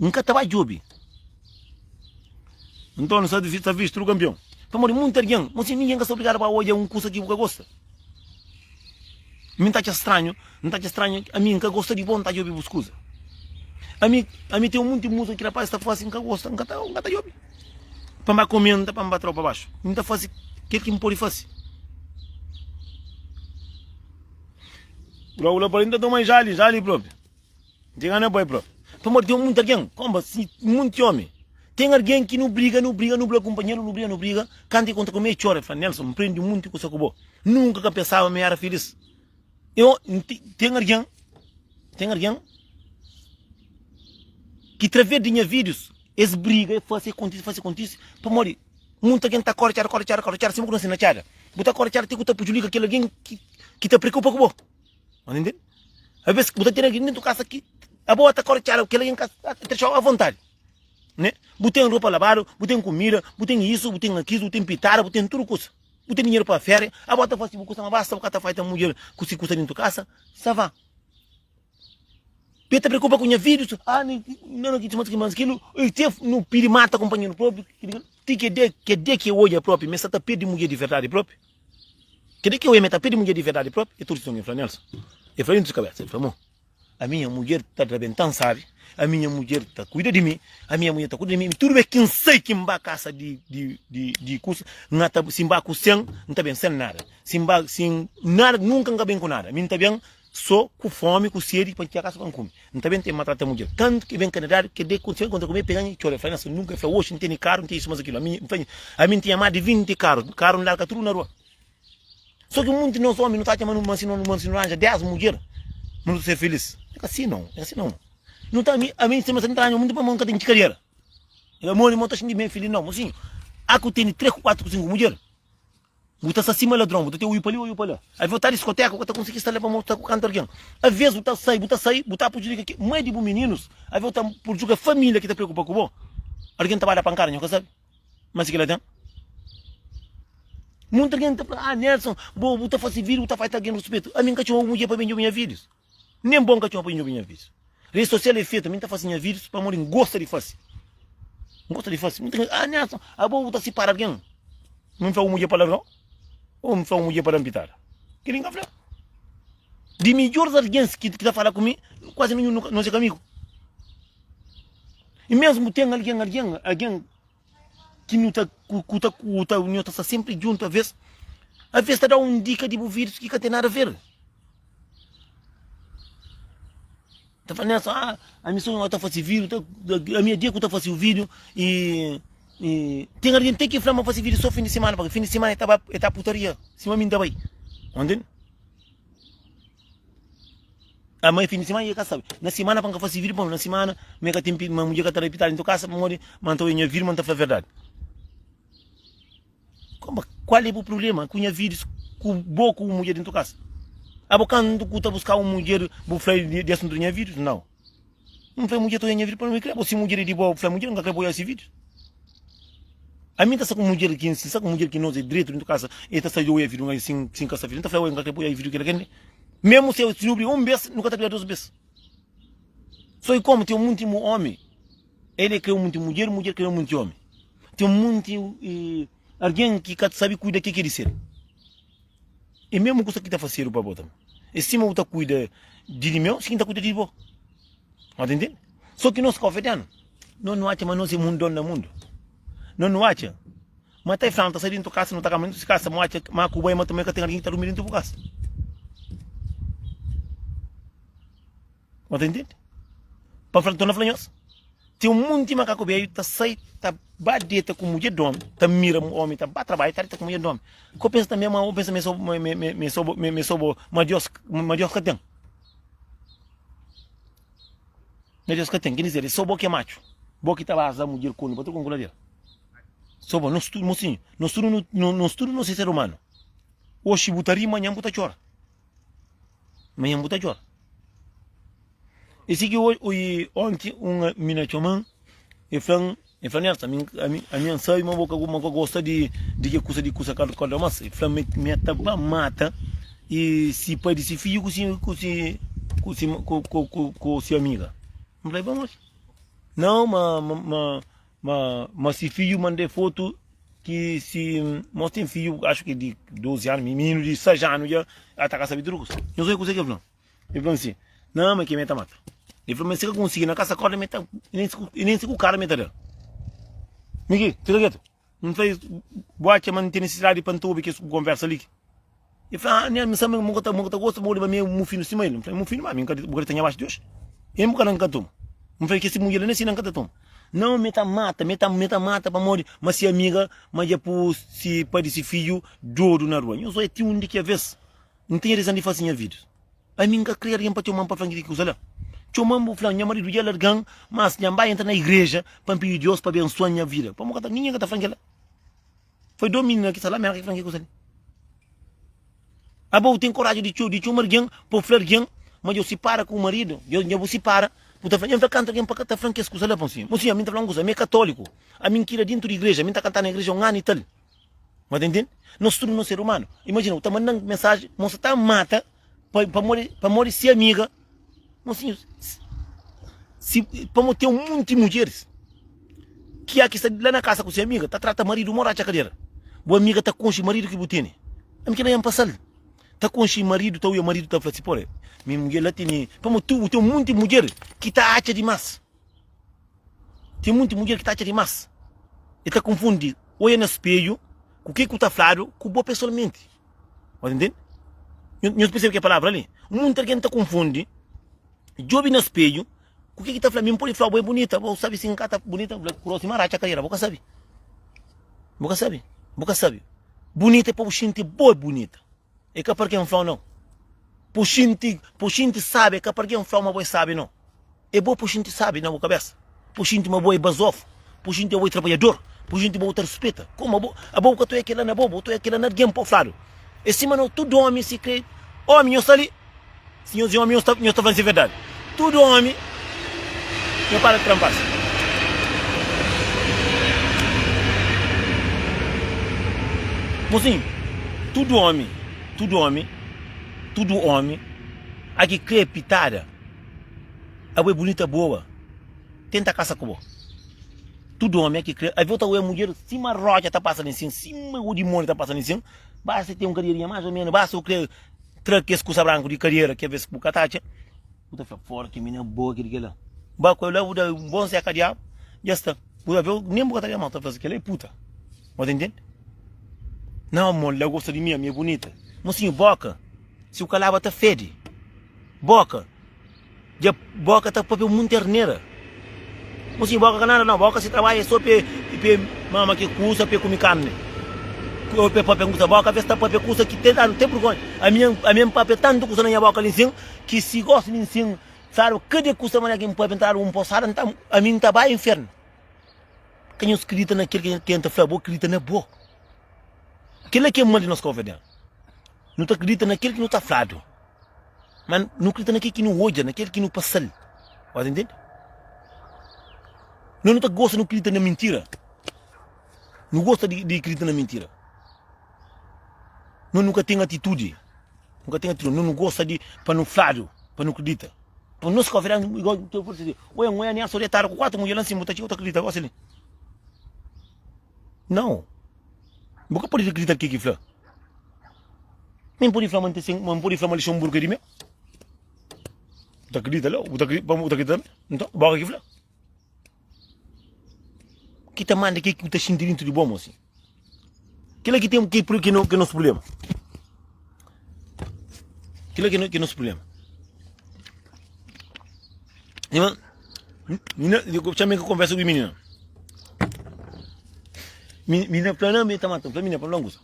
N ka ta ba djobe. Nton, nu sta sta vistu tudu kanpion. Pamodi munti algen, mo si ningen ka sta obrigadu pa odja un kusa ki bu ka gosta. Mi N ta atxa stranhu, N ta atxa stranhu, ami N ka gosta di bo, N ta djobe bus kusa. Ami, ami ten munti musika ki rapazis ta fase, N ka gosta, N ka ta, N ka ta djobe. Pa N ba komenta, pa N ba trau pa baxu. N ta fase kel ki N pode fase. Logu la pa li N ta toma jali, jali propi. N ten gana bai propi. Pamodi ten munti algen, konba si munti omi. Ten algen ki nu briga, nu briga, nu briga kunpanheru, nu briga, nu briga, kantu e kontra ku mi e txora, e fla, Nelson, N prende munti kusa ku bo. Nunka ka pensaba ma e era filis. Eu, ten algen, ten algen ki traves di nha vídius, es briga, e fase, e kontise, fase, kontise, pamodi munti algen ta kore txada, kore txada, kore txada, sima ku nase na txada. Bu ta kore txada ti ku ta pujulika kel algen ki, ki ta preokupa ku bo. Mas intende? Às bu ta ten algen dentu kasa ki abo ta kore txada, kel algen ka ta dexau avontadi, ne? Bu ten ropa labadu, bu ten kumida, bu ten isu, bu ten akilu, bu ten pitada, bu ten tudu kusa. Bu ten dinheru pa feria, abo ta fasi bu kusa, ma basta bu ka ta faita mudjer ku si kusa dentu kasa, sa va. Pe ta preokupa ku nha fidjus, ah, não, não, mas aquilo, e te no pidi mata companheiro próprio, ti que de que de que oja próprio, mas ta perde mulher de verdade próprio. Que de que oja, mas ta perde mulher de verdade próprio. E tudo isso fla Nelson. E fla dentro de cabeça, ele fla, a minha mulher ta rebentando, sabe? A minha mulher ta cuida de mim, a minha mulher ta cuida de mim. Tudo bem que sei que mba casa de de de de curso, não ta se mba com sem, não tá bem sem nada. Se mba sem nada, nunca não bem com nada. Mim tá bem só ku fome, ku sede, pa txega kasa pa N kume. N ta ben ten maltrata mudjer. Tantu ki ben Kanadá, ke de konse kontra ku mi, pega-m i txora. El fla, Nasa, nunka. El fla, Oxi N tene karu, N ten isu, mas akilu. Ami, N fla, ami N tinha más di 20 karu. Karu N larga tudu na rua. Só ki munti nos omi nu ta atxa ma nu, ma si no, ma si nu ranja 10 mudjer, ma nu ta ser filis. É ka si nau, é ka si nau. Nu ta, ami, ami sima si N ta ranja munti pa mi N ka ten txikadera. El fla, Modi, mo ta xinti ben filis nau. Mosinhu, a ku tene 3 ku 4 ku 5 mudjer. Bu ta sta sima ladron, bu ta ten oiu pa li, oiu pa la. Aves bu ta diskoteka, bu ka ta konsigi sta la pamodi bu sta ku kantu algen. Aves bu ta sai, bu ta sai, bu ta prejudika ki mai di bu mininus, aves bu ta prejudika familia ki ta preokupa ku bo. Algen ta ba da pankada, nho ka sabi. Ma si kila ten. Munti algen ta fla, ah Nelson, bo bu ta fasi video, bu ta fai ta algen ruspetu. Ami N ka txoma bu mudjer pa ben djobe nha videos. Nen bo N ka txoma pa ben djobe nha videos. Rede sosial é fetu, ami N ta fasi nha videos pamodi N gosta di fasi. N gosta di fasi. Munti algen, ah Nelson, abo bu ta sipara algen. Mi N fla un mudjer pa larga-u ô N fla un mudjer pa da-m pitada? Kel-li N ka fla. Di midjoris algens ki ta fala ku mi, kuazi ninhun nos é ka amigu. I mesmu ten algen, algen, algen ki nu ta, ku ta, ku ta, nu ta sta senpri djuntu aves, aves ta da un dika di bu vida ki ka ten nada ver. Ta fala Nelson, ah, ami so ta fasi vídeo, ta, ami é dia ku ta fasi o vídeo e, e ten algen ten ki fla ma fasi vídeo so fin di semana, porque fin di semana e ta ba, e ta putaria, sima mi ta bai. Entende? Ah, ma fin di semana e ka sabe. Na semana pa nka fasi vídeo, bom, na semana me ka ten, ma mulher ka ta repitado em tua casa, pamodi, ma nta nha vídeo, ma nta fla verdade. Komba, kual é bu problema ku nha vídeos ku bo ku mulher dentu kasa? Abo kantu ku ta buska un mulher bu fla di, di asuntu di nha vídeos? Nau. N fla mulher ta oia nha vídeo pa mi kre bo si mulher é di bo, bu fla mulher N ka kre bo oia si vídeos. Ami ta sta ku mulher ki si sta ku mulher ki nos é dretu dentu kasa, e ta sta oia vídeo ngai sin sin ka sta vídeo. N ta fla oi N ka kre bo oia vídeo kila kende. Mesmu si si nu briga un bes, nu ka ta briga dos bes. So i komu ten munti omi El é krê munti mudjer, mudjer krê munti omi. Ten munti algen ki ka sabe kuida ke ki é di sel. É mesmu kusa ki ta fasedu pa bo tanbe. É sima bu ta kuida di di meu, si ki N ta kuida di bo. Ba ta intende? So ki nos kofedianu, nos nu atxa ma nos é mundon na mundu. Nos nu atxa ma ta fla, nu ta sai dintu kasa, nu ta kama dintu si kasa, mu atxa ma ku bai ma tanbe ka ten algen ki ta durmi dintu bu kasa. Ba ta intende? Pa fla, torna fla nhos. Ten un monti makaku bedju ta sai ta ba deta ku mudjer di omi, ta mira omi ta ba trabadja ta deta ku mudjer di omi. Ko pensa tanbe ma bo pensa ma e so ma e so bo ma Dios ma Dios ka ten. Ma Dios ka ten, kel dizer, e so bo ki é matxu, bo ki ta baza mudjer kornu pa tudu konku ladera. So bo, nos tudu, mosinhu, nos tudu nos tudu nos é ser umanu. Oxi bu ta ri, manhan bu ta txora. Manhan bu ta txora. E si ki oi onti un mina txoman e flan e flan Nelson ami ami ami N sabi ma bo ka ma ka gosta di di ke kusa di kusa kaldu kaldu mas e flan mi ta ba mata e si pai di si fidju ku si ku si ku si ku ku ku ku si amiga N fla e pamodi nau ma ma ma ma si fidju manda fotu ki si mos ten fidju axu ki di 12 anu mininu di 6 anu dja ata ka sabi tudu kusa nhos obi kusa ki el flan. El fla-m si, Nau, ma ke mi ta mata. El fla, ma si ka konsigi na kasa korda mi ta, i nen si ku kara mi ta da. Miki, fika ketu. N fla, bu atxa ma N ten nisisidadi pa N ta obi kes konversa li? El fla, ah, N sabe ma bu ka ta gosta, ma mi é mufinu sima el. N fla, mufinu? Ma mi bu ka dita nha baxu di oxi? El bu ka da N ka toma. N fla, ke si mudjer li nen si N ka ta toma. Nau, mi ta mata, mi ta, mi ta mata pamodi ma si amiga ma dja pu si pai di si fidju dodu na rua. Nhos oja ti undi ki aves N tinha dizan di fase nha vida. Ami N ka kre algen pa txoma-m pa fla-m kili kuza la. Txoma-m bu fla-m, nha maridu dja larga-m, mas nha N bai entra na igreja pa N pidi Deus pa bensua-m nha vida. Pamodi ka ta, ningen ka ta fla-m kila. Foi do minina ki sta la Merka ki fla-m ki kuza li. Abo bu ten koraji di di txoma algen pa bu fla algen ma dja bu sipara ku bu maridu, dja dja bu sipara, bu ta fla, nha N ta kanta algen pa ka ta fla-m kes kuza la. Mosinhu, mosinhu, ami N ta fla un kuza, ami é katóliku, ami N kria dintu di igreja, ami N ta kanta na igreja un anu i tal. Mas ta intende? Nos tudu nos ser humano. Imagina, bu ta mandan mensagem, moça ta mata pamodi pamodi si amiga. Mocinho, si pamodi tem um monte de mulheres que há que sta lá na casa com si amiga, ta trata marido mo ratxa cadeira. Bu amiga ta conxe marido que bu tene. Ami kila yam pasal. Ta conxe marido, ta oia marido ta fla si, pore, mi mulher lá tene, pamodi tu tem um monte de mulher que ta atxa dimas. Ten munti mudjer ki ta atxa dimás. El ta konfundi odja na spedju ku ke ku ta fladu ku bo pesoalmenti. Bo ta ntende? Nhos persebe ke palavra li? Munti algen ta konfundi djobi na spedju ku ke ki ta fla. Mi N pode fla bo é bunita, bo sabe si N ka ta bunita, N fla ku sima ratxa kadera, bo ka sabe. Bo ka sabe, bo ka sabe. Bunita é pa bu xinti bo é bunita. É ka pa algen fla-u nau. Pa bu xinti, pa bu xinti sábi, é ka pa algen fla-u ma bo é sábi nau. É bo pa bu xinti sábi na bu kabésa. Pa bu xinti ma bo é bazófu, pa bu xinti ma bo é trabadjador, pa bu xinti ma bo ta ruspeta. Koma bo, abo bu ka ta oia kel-la na bo, bo ta oia kel-la na algen pa bu fladu. É sima no, tudu ómi si krê. Ómi, nhos sta li? Si nhos é ómi, nhos ta, nhos ta fla-m si é verdadi. Tudu ómi, nho para di tranpasa. Mosinhu, tudu ómi, tudu ómi, tudu ómi, a ki krê pitada, abo é bunita boa, tenta kasa ku bo. Tudu ómi a ki krê, avê ta oia mudjer sima rótxa ta pasa li nsin, sima o dimóni ta pasa li nsin, basta ten un kaderinha más o ménu, basta bu krê tra kes kusa branku di kadera ki avês bu ka ta atxa. Bu ta fla, fora ki mina boa ki di kela. Ba ku el la, bu da un bon seka di agu, dja sta. Bu ta fla, nen bu ka ta da mau, ta fla si, kela é puta. Bu ta intende? Nau, amor, la gosta di mi, ami é bunita. Mosinhu, boka, si bu ka laba ta fedi. Boka, dja boka ta papia un munti arnera. Mosinhu, boka ka nada nau, boka si trabadja é so pe pe mama ki kusa, pe kumi karni. Ou pe papia kusa, boka aves ta papia kusa ki te danu te burgonha. Ami, ami N papia tantu kusa na nha boka li nsin. Ki si gosi di nsin fladu kada kusa manera ki N papia N ta dadu un posada N ta ami N ta bai infernu. Ka nhos kridita na kel ki N ta fla bo kridita na bo. Kila ki é mal di nos kabuverdianu. Nu ta kridita na kel ki nu ta fladu ma nu kridita na kel ki nu odja na kel ki nu pasal. Bo ta intende? No nu ta gosta nu kridita na mintira. Nu gosta di di kridita na mintira. No nu ka ten atitudi. Nu ka ten atitudi. No nu gosta di pa nu fladu, pa nu kridita. Pa nos ka oferece igual tu pode dizer, oi, um é só deitado com quatro mulheres lá em cima, tá chegando, tá acredita, gosta ali. Não. Bu ka pode acreditar que que fla. Nem pode fla, mas não pode fla, mas Luxemburgo é de meu. Bu ta acredita lá? Bu ta acredita, bu ta acredita? Então, boca que fla. Ki ta manda ke ki bu ta xinti dintu di bo, mosi? Kila ki tem ki ki no ki nos problema. Kila ki no ki nos problema. Irmã. Mina, txame ka konversa ku minina. Minina fla na mi ta mata, fla minina pa fla un kusa.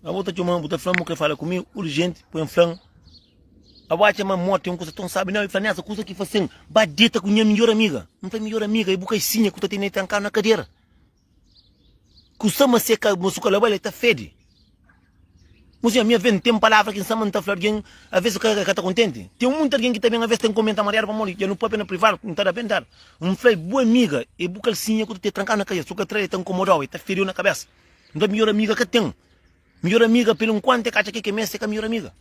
Abo ta txoma, bu ta fla-m bu kre fala ku mi urjenti, pa N fla-m. Abo atxa ma morti é un kusa ton sabi? Nau, el fla, Nessa, kusa ki fase-m ba deta ku nha midjor amiga. N fla, Midjor amiga? E bu kaisinha ku ta tene trankadu na kadera. Kusa ma se ka, ma su ka laba-l, el ta fedi. Mosinha, mi aves N ten palavra ki N sa ma N ta fla algen, aves ka, ka ta kontenti. Ten munti algen ki ta ben aves ta N komenta mariadu pamodi dja nu papia na privadu, N ta da ben dadu. N fla-l, Bu amiga e bu kalsinha ku ta te trankadu na kadera. Su ka tra-l, el ta nkomoda-u, el ta fedi-u na kabesa. N fla, Midjor amiga ka ten. Midjor amiga pelu nkuantu e ka atxa ke ke meste e ka midjor amiga.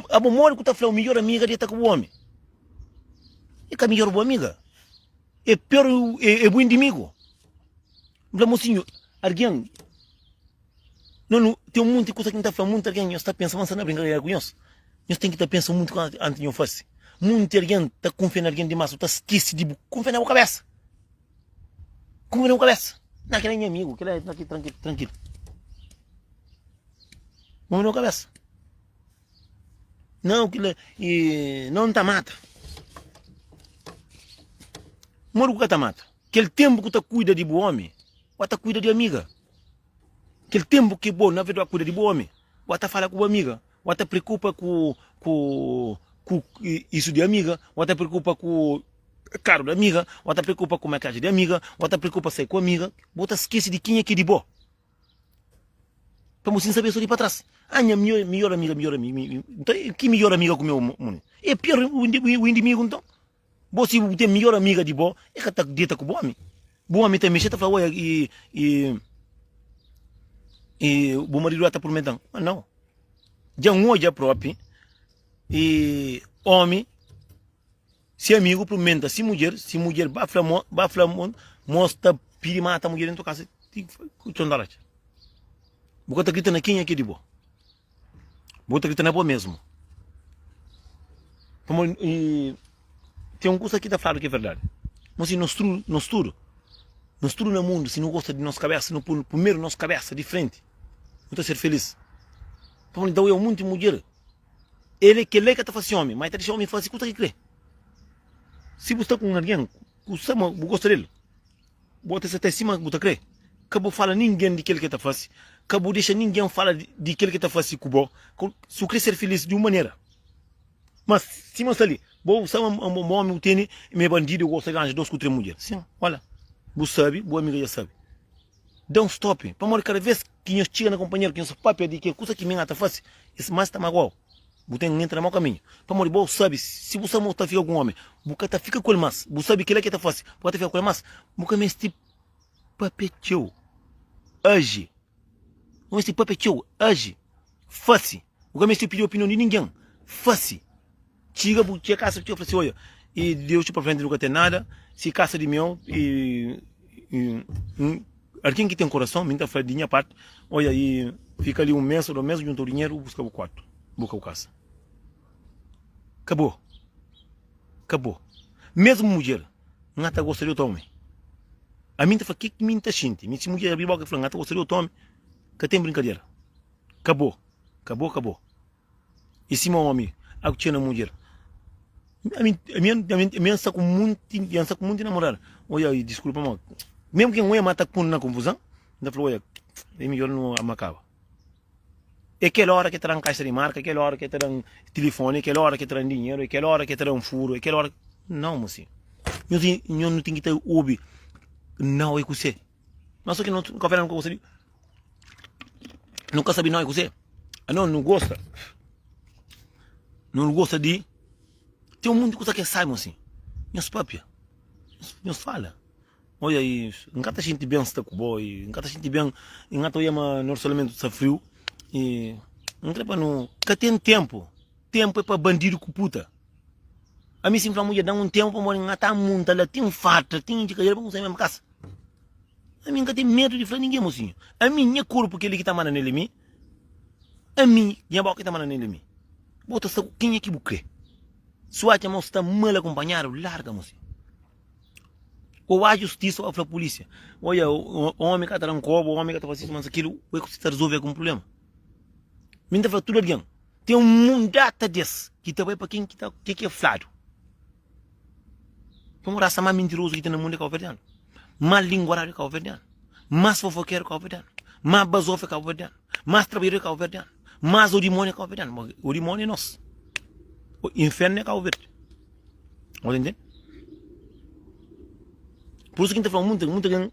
Abo modi ku ta fla midjor amiga deta ku bu omi? E ka midjor bu amiga. E pior e, e bu indimigu. N fla mosinhu, argen no nu ten un monti kusa ki N ta fla monti argen nhos ta pensa ma N sta na brinkadera ku nhos. Nhos ten ki ta pensa monti kusa antis nho fasi. Monti argen ta kunfia na argen dimas, bu ta skisi di bu kunfia na bu kabesa. Kuma na bu kabesa. Na kila é nha amigu, kila é trankilu, trankilu. Kuma na bu kabesa. Não, kila e não ta mata. Modi ku ka ta mata? Kel tempu ku ta kuida di bu omi, bu ta kuida di amiga. Kel tempu ki bo na verdadi kuida di bu omi, bu ta fala ku bu amiga, bu ta preokupa ku ku ku isu di amiga, bu ta preokupa ku Karu di amiga, bo ta preokupa ku makiaji di amiga, bo ta preokupa sai ku amiga, bo ta skese di kenha ki di bo. Pamodi si N sabe so di pa tras. Ah, nha midjor amiga, midjor amiga, nton ki midjor amiga ku mi muni? E pior o indimigu nton. Bo si bu ten midjor amiga di bo, e ka ta dita ku bo omi. Bu omi ta mexe ta fla, oia, i, i, i bu maridu la ta purmentan. Ma nau. Dja N odja propi, i omi. Si amigu purmenta si mudjer, si mudjer ba fla mo, ba fla mo, mos ta pidi mata mudjer dentu kasa ti ku txon dóla. Bu ka ta grita na kenha ki é di bo. Bu ta grita na bo mesmu. Pamodi i, ten un kusa ki ta fladu ki é verdadi. Mo si nos tudu, nos tudu, nos tudu na mundu, si nu gosta di nos kabesa, nu pui primeru nos kabesa di frenti, nu ta ser felis. Pamodi ta oja munti mudjer El é kel-la ki ka ta fase ómi, má el ta dexa ómi fase kuza ki krê. Si bu sta ku un algen ku sa ma bu gosta del, bu ta seta-l sima bu ta krê. Ka bu fala ningen di kel ki el ta fase, ka bu dexa ningen fala di kel ki el ta fase ku bo. Si bu krê ser filís di un manera, má sima sta li, bo sa ma un ómi bu tene ma é bandidu, el gosta di ranja dôs ku três mudjer. Sin, ola, bu sabe, bu amiga dja sabe. Da un stop, pamodi kada vez ki nhos txiga na kunpanheru ki nhos papia di kel kusa ki mi ta fase, es mas ta magoau. Bu ten entra na mau kaminhu. Pamodi bo sabe, si bu sabe ma bu ta fika ku un omi, bu ka ta fika ku el mas. Bu sabe kila ki el ta fase, bu ka ta fika ku el mas. Bu ka meste papia txeu, aji. Bu ka meste papia txeu, aji, fase. Bu ka meste pidi opinion di ningen, fase. Txiga bu txiga kasa bu txiga fla si oia e Deus pa frenti nu ka ten nada si kasa di meu e algen ki ten korason mi ta fla di nha parti oia e fika li un mes o dos mes djunta bu dinheru bu buska bu kuartu bu ka bu kasa ka bo ka bo mesmu mudjer nha ta gosta di otu omi ami ta fla ke ki mi ta xinti mi si mudjer abri boka i fla nha ta gosta di otu omi ka ten brinkadera ka bo ka bo ka bo. E sima omi a ku txeu na mudjer. Ami, ami, ami, ami N sta ku munti, N sta ku munti namorada. Oia, i diskulpa ma, mesmu ki N oia ma ta pun na konfuzan, N ta fla, oia, é midjor nu ama kaba. É kel ora ki ta dan kaixa di marka, é kel ora ki ta dan tilifoni, é kel ora ki ta dan dinheru, é kel ora ki ta dan furu, é kel ora. Nau, mosinhu. Nhos, nhos nu ten ki ta obi nau é kuse. Mas só ki no ka fla no ka gosta di No ka sabi nau é kuse. Anos nu gosta Nu gosta di Ten un monti kusa ki es sabe mosi Nhos papia Nhos fala Oia i N ka ta xinti ben sta ku bo i N ka ta xinti ben i N ka ta oia ma nos relasionamentu sta friu i N kre pa nu Ka ten tenpu Tenpu é pa bandidu ku puta Ami si N fla mudjer da-m un tenpu pamodi N ka ta munta la Ti N farta ti N intxi kadera pa N sai mesmu kasa Ami N ka ten medu di fla ningen, mosinhu. Ami, nha korpu, kel-li ki ta manda nel é mi. Ami, nha boka ki ta manda nel é mi. Bo ta sta ku kenha ki bu kre. Si bu atxa ma bu sta mal akunpanhadu, larga, mosinhu. Ô ba justisa ô fla pulísia, Odja, ómi ka ta da-m kobu, ómi ka ta fase isu, ma kilu, bo é ku ta rezolve algun prubléma. Mi N ta fla tudu algen, ten un data des ki ta bai pa ken ki ta, ke ki é fladu. Pamodi rasa más mintirozu ki ten na mundu é kabuverdianu, más linguaradu é kabuverdianu, más fofokeru é kabuverdianu, más bazofu é kabuverdianu, más trabadjador é kabuverdianu, más o dimóniu é kabuverdianu. O dimóniu é nos. O infernu é Kabu Verdi. Você entende? Por isso que a gente fala muito, muito alguém.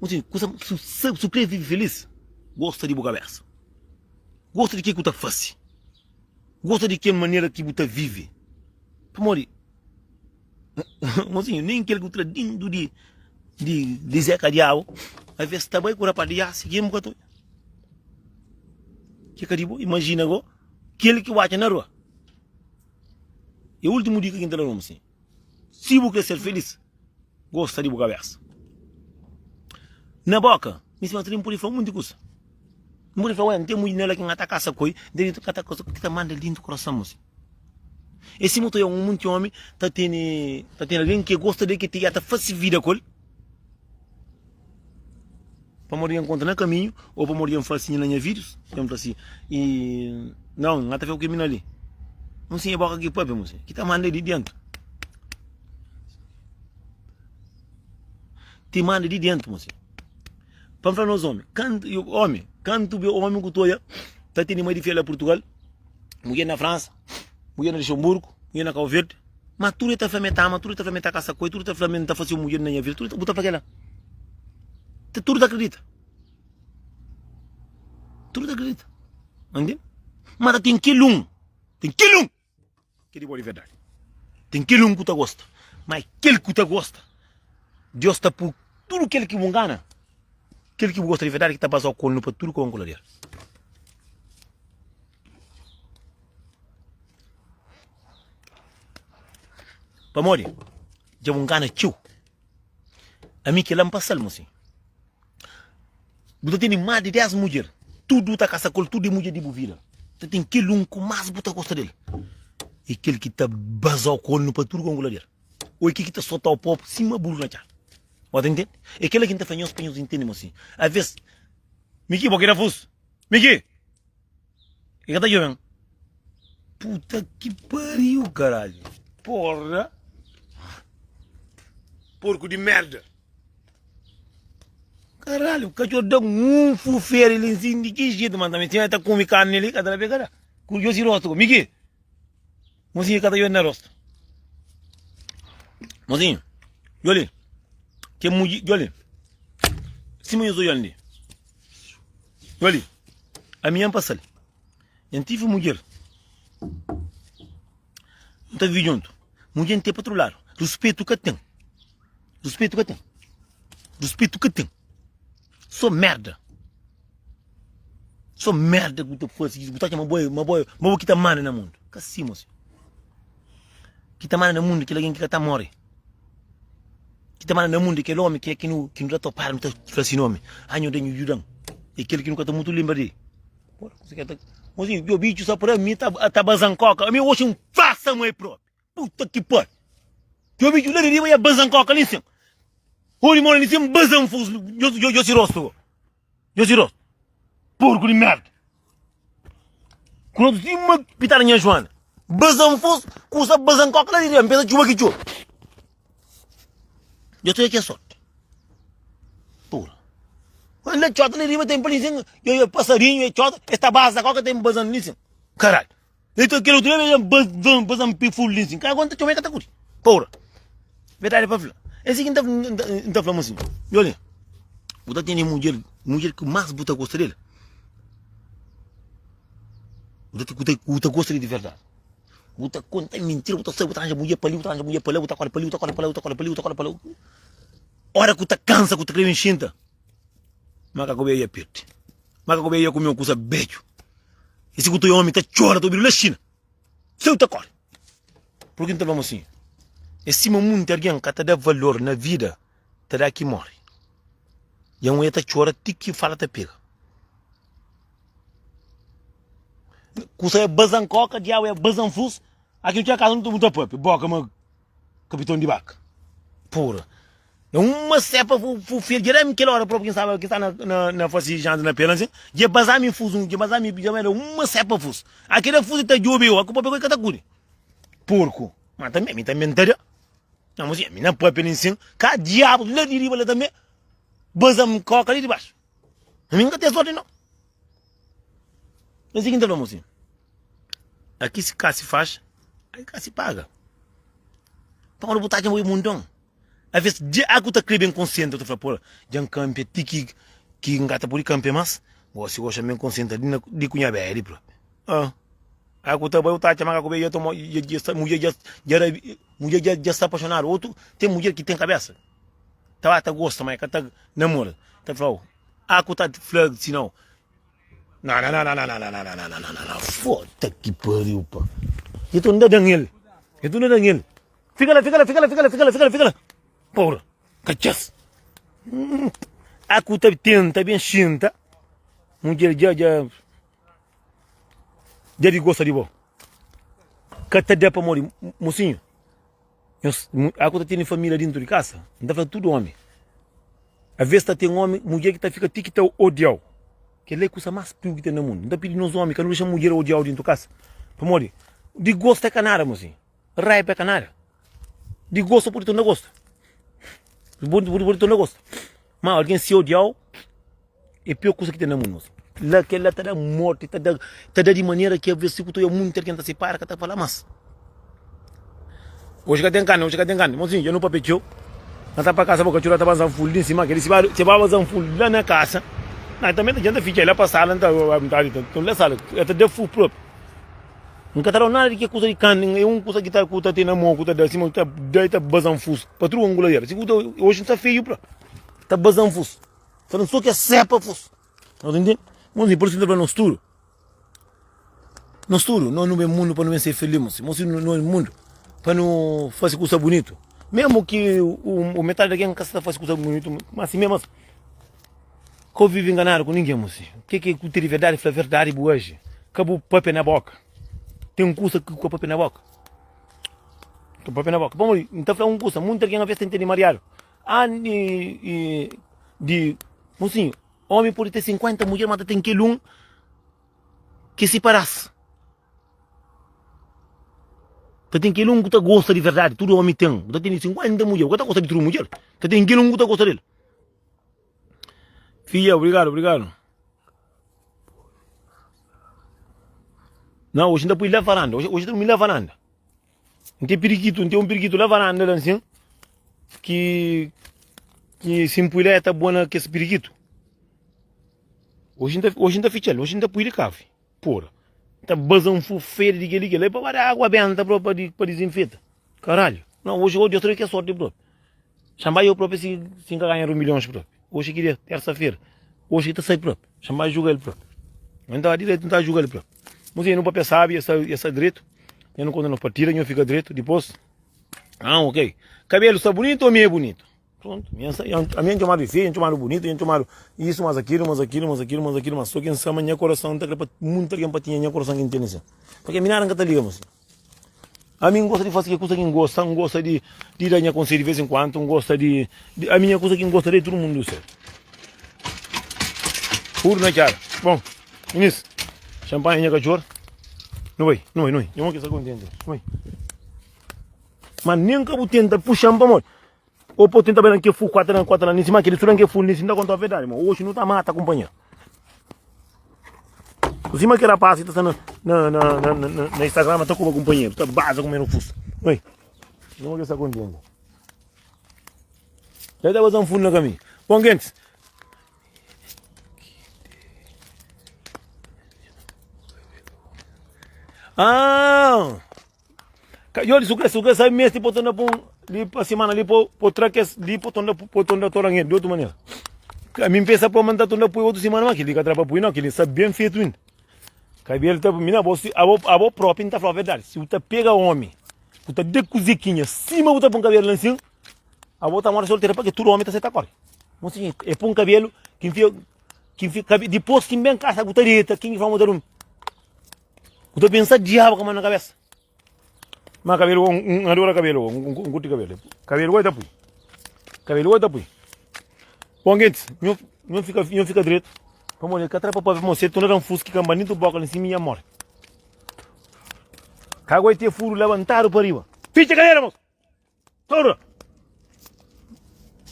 Muito, kusa, su, su, su crê vive feliz, gosta de bu cabeça. Gosta de que que ta faz. Gosta de que maneira que bu ta vive. Pamodi, mozinho, nem kel ku tra dintu di di di Zeca Diabo, às vezes ta bai ku rapaz di ya, sigi bu ka ta Ke ka di bo? Imagina go, kel ki bu atxa na rua. E último dika ki N ta da nomi si. Si bu kre ser felis, gosta di bu kabesa. Na boka, mi sima ta pode fla munti kusa. N pode fla, ué, N ten mudjer la ki N ka ta kasa ku el, N ten ki ta kasa ki ta manda dintu korason mo si. E sima ta oia un munti omi ta tene ta tene algen ki gosta del ki ta fasi vida ku el. Pamodi dja N kontra na kaminhu ô pamodi dja N fla si na nha vídius, dja N fla si i nau, N ka ta fla ku kel mina li. Un sinha boka ki papia, mosi, ki ta manda di dentu. Ti manda di dentu, mosi. Pa N fla nos omi, kantu, omi, kantu be omi ku ta oia ta tene mai di fia la Purtugal, mudjer na Fransa, mudjer na Luxemburgu, mudjer na Kau Verdi. Ma tudu e ta fla ma e ta ama, tudu e ta fla ma e ta kasa ku el, tudu ta fla ma N ta fase un mudjer na nha vida, tudu bu ta fla kela? Tudu ta akredita. Tudu ta akredita. Ntende? Ma ta ten kel un, ten kel un ki é di bo di verdadi. Ten kel un ku ta gosta. Ma é kel ku ta gosta, Deus ta pui tudu kel ki bu ngana, kel ki bu gosta di verdadi ki ta pasa-u kornu pa tudu kau ku ladera. Pamodi dja bu ngana txeu. Ami kel-la N pasa-l, mosinhu. Bu ta tene más di 10 mudjer, tudu bu ta kasa ku el, tudu é mudjer di bu vida. Ta ten kel un ku más bu ta gosta del, é kel ki ta baza-u kornu pa tudu konku ladera, ô é kel ki ta sota-u popu sima buru na txada. Bo ta intende? É kel-la ki N ta fla nhos pa nhos intende, mosinhu. Aves, Miki, bo ki da fus? Miki! E ka ta djoben. Puta ki pariu, caralho. Porra. Porco di merda. Caralho, cachorro da um fufeiro ali em cima de que jeito, mas também tinha tá come carne ali, cada vez cada. Curioso rosto, Miki. Mozinho ka ta djobe na rostu. Mozinho, djobe li. Ke mudji, djobe li. Sima nhos odja-m li. Djobe li. Ami N pasa-l. N tive mudjer. N ta vive djuntu. Mudjer N ten pa tudu ladu. Ruspetu ka ten. Ruspetu ka ten. Ruspetu ka ten. So merda. So merda ku ta fasi, bu ta atxa ma bo é, ma bo é, ma bo ki ta manda na mundu. Ka si, mosi. Ki ta manda na mundu kel algen ki ka ta more. Ki ta manda na mundu kel omi ki é ki nu, ki nu ta topadu, nu ta fla si nomi. Ah, nho da nhu djuda-m. É kel ki nu ka ta mutu lenbra di. Porra, kusa ki ta. Mosi, djo bitxu sa pra mi ta, ta bazan koka. Ami oxi N fasa mai propi. Puta ki pariu. Djo bitxu la di riba ya bazan koka li sin. Ori mora li sin bazan fus, djo, djo, djo si rostu go. Nhos di rostu. Porku di merda. Ku sima pitada nha Joana. Bazan fos, kusa bazan koka la di riba, mpesa txuba ki txobe. Dja ta ke sorte. Pura. La txota li riba tem pa li sin, yo yo passarinho e txota, esta baza koka tem bazan li sin. Caralho. Então kel outro dia bazan bazan pi ful li sin. Ka aguenta txome ka ta kuri. Pura. Verdade pa fla. É assim que nta nta fla mocinho. Olha, bu ta tene mudjer, mudjer que mais bu ta gosta dele. Bu ta, bu ta, bu ta gosta dele de verdade. Bu ta conta mentira, bu ta sai, bu ta arranja mudjer pa li, bu ta arranja mudjer pa lá, bu ta corre pa li, bu ta corre pa lá, bu ta corre pa li, bu ta corre pa lá. Ora ku ta cansa, ku ta kre enxinta. Ma ka ku ia perde. Ma ka ku ia kume un kusa bedju. E si ku ta omi ta txora, ta obidu la China. Seu ta kore. Purki N ta fla-m asin? É sima munti algen ka ta da valor na vida ta da ki more. Dja un e ta txora ti ki fala ta pega. Kusa é bazan koka, diabu é bazan flus. Aki nu txega kasa nu ta papia, boka ma kapiton di baka. Pura. É uma cepa fu fia dja da-mi kel ora propi ki N staba ki sta na na na fasi janta na pela nsin dja baza-mi fus un dja baza-mi dja da uma cepa fus. Akela fus i ta djobe eu, aku papia ku el ka ta kuri. Porku. Ma tanbe mi tanbe N ta da. Nha mozinha, mi na papia li nsin, ka diabu la di riba la tanbe baza-m koka li di baxu. Mi N ka ten sorti nau. Mas ki N ta fla mozinha, aki si ka si faz, aki ka si paga. Pamodi bu ta atxa ma bu é mundon. Aves dja ku ta kre ben konsentra, ta fla, pô, dja N kanpia ti ki ki N ka ta pode kanpia más. Gosi gosi N ben konsentra li na li ku nha bédi propi. Ah, a ku ta bai, u ta atxa ma ka ku bai, dja toma, dja dja sta mudjer dja dja rabi mudjer dja dja sta apaixonadu. Otu ten mudjer ki ten kabesa, ta ba ta gosta, ma e ka ta namora. Ta fla-u, a ku ta fla si nau. Nananananananananananana fota ki pariu pa. E ta da dan el, e ta da dan el. Fika la, fika la, fika la, fika la, fika la, fika la, fika la. Porra, katxas. A ku ta tenta ben xinta, mudjer dja dja dja di gosta di bo. Ka ta da pamodi mosinhu. Nhos, a ku ta tene família dintu di kasa, N ta fla tudu omi. Aves ta ten omi, mudjer ki ta fika ti ki ta odiau. Kel-la é kusa más pior ki ten na mundu. N ta pidi nos omi ka nu dexa mudjer odiau dintu kasa. Pamodi di gosta é ka nada, mosinhu. Raiba é ka nada. Di gosta pode torna gosta. Pode, pode, pode torna gosta. Mas algen se odiau é pior kusa ki ten na mundu. Mosinhu. La kel-la ta da morti, ta da, ta da di manera ki aves si ku ta oia munti algen ta separa ka ta fala mas. Oji ka ten karni, oji ka ten karni. Mosinhu, dja nu papia txeu. Na ta pa kasa bo katxur ta ba zanful li nsima keli si ba si ba zanful la na kasa na tanbe ta djanta fitxa la pa sala nta nta nta la sala e ta da fu propi. N ka ta dau nada di ke kusa di karni é un kusa ki ta ku ta ten na mon ku ta da sima ta da ta ba zanfus patrua nguladeira si ku ta oji nta feiu pra ta ba zanfus ta dan so ke sepa fus. Nhos intende? Mosi, por isu N ta fla nos tudu, nos tudu, nos nu ben mundu pa nu ben ser filís, mosi. Mosi, nu ben mundu pa nu fase kusa bunitu. Mesmu ki u metadi di algen ka sta ta fase kusa bunitu, ma si mesmu asi, ka bu vive nganadu ku ningen, mosi. Ke ki ku tene verdadi, fla verdadi, bu aji. Ka bu papia na boka. Ten kusa ki ka papia na boka. Ka papia na boka. Pamodi, N ta fla un kusa, munti algen aves ta intende mariadu. Ah, di, mosinhu. Omi pode ter 50 mudjer, ma ta ten kel un ki siparas. Ta ten kel un ku ta gosta di verdadi. Tudu omi ten. Bu ta tene 50 mudjer, bu ka ta gosta di tudu mudjer. Ta ten kel un ku ta gosta del. Fia, obrigadu, obrigadu. Não, hoje ainda pui la varanda. Hoje, hoje dormi la varanda. N ten pirikitu, N ten un pirikitu la varanda la nsin ki ki si N pui la e ta bua na kes pirikitu. Oji N ta oji N ta fitxa-l, oji N ta pui li kafe. Pora, N ta baza un fuferi di kel-li, kel-li pa ba da água benta propi pa di pa dizinfeta. Karalhu! Nau, oji Deus ta da kes sorti propi. Xa N bai eu propi si si N ka ganha milhons propi. Oji ki dia? Tersa-fera. Oji ki ta sai propi. Xa N bai juga el propi. N ta diretu, N ta juga el propi. Mozinha, nu papia sabi, e sta e sta dretu. Nha nu konta nos partida, nho fika dretu. Dipôs, ah, ok. Kabelu sta bunitu ou mi é bunitu? Prontu, mi sta, ami N txomadu di feia, N txomadu bunitu, N txomadu isu, mas akilu, mas akilu, mas akilu, mas akilu, mas so ki N sta ma nha korason, N ta kre pa munti algen pa tinha nha korason ki N tene sin. Pabia mi nada N ka ta liga mosi. Ami N gosta di fasi ke kusa ki N gosta, N gosta di di da nha konselhu di vez en kuantu, N gosta di, di ami nha kusa ki N gosta di tudu mundu sabe. Puru na txada. Bon, minis, xanpanha nha katxor. Nu bai, nu bai, nu bai. Nha mon ki sta kontenti. Nu bai. Ma nen ka bu tenta puxa-m pamodi Ô po tenta bai na ke fu 4 na 4 na nisi ma keli tudo ke fu nisi nta konta verdade mo oxi nu ta mata kumpanheiro sima ke rapaz ta sta na na na na na, na Instagram ta koba kumpanheiro ta baza kumpanheiro fusa oi não que sta contente já ta bazan fundo na caminho bom gente ah Ka di su kre su kre sabe mesti po torna pon li pa semana li po po tra kes li po torna po torna toran el di otu manera. Ami n'pensa po ma n'ta torna pui otu semana ma kili ka tra pa pui nau kili sta ben fetu inda. Kabelu ta mi na bo si abo abo propi n'ta flau verdadi si bu ta pega omi bu ta da kuzekinha sima bu ta pun kabelu la nsin abo ta mora soltera pake tudu omi ta sai ta kore. Mosinhu e pun kabelu ki n'fia ki n'fia dipos ki n'ben kasa bu ta deta kin ki fla ma bu ta durmi. Bu ta pensa diabu ka manda na kabesa. Ma kabelu N adora kabelu N kurti kabelu. Kabelu goi ta pui. Kabelu goi ta pui. Bom gentis, nho nho fika nho fika dretu. Pamodi ka tra pa papia pamodi se torna dan fus ki kanba nintu boka li sima nha morti. Ka goi te furu labantadu pa riba. Fitxa kadera mos. Torna.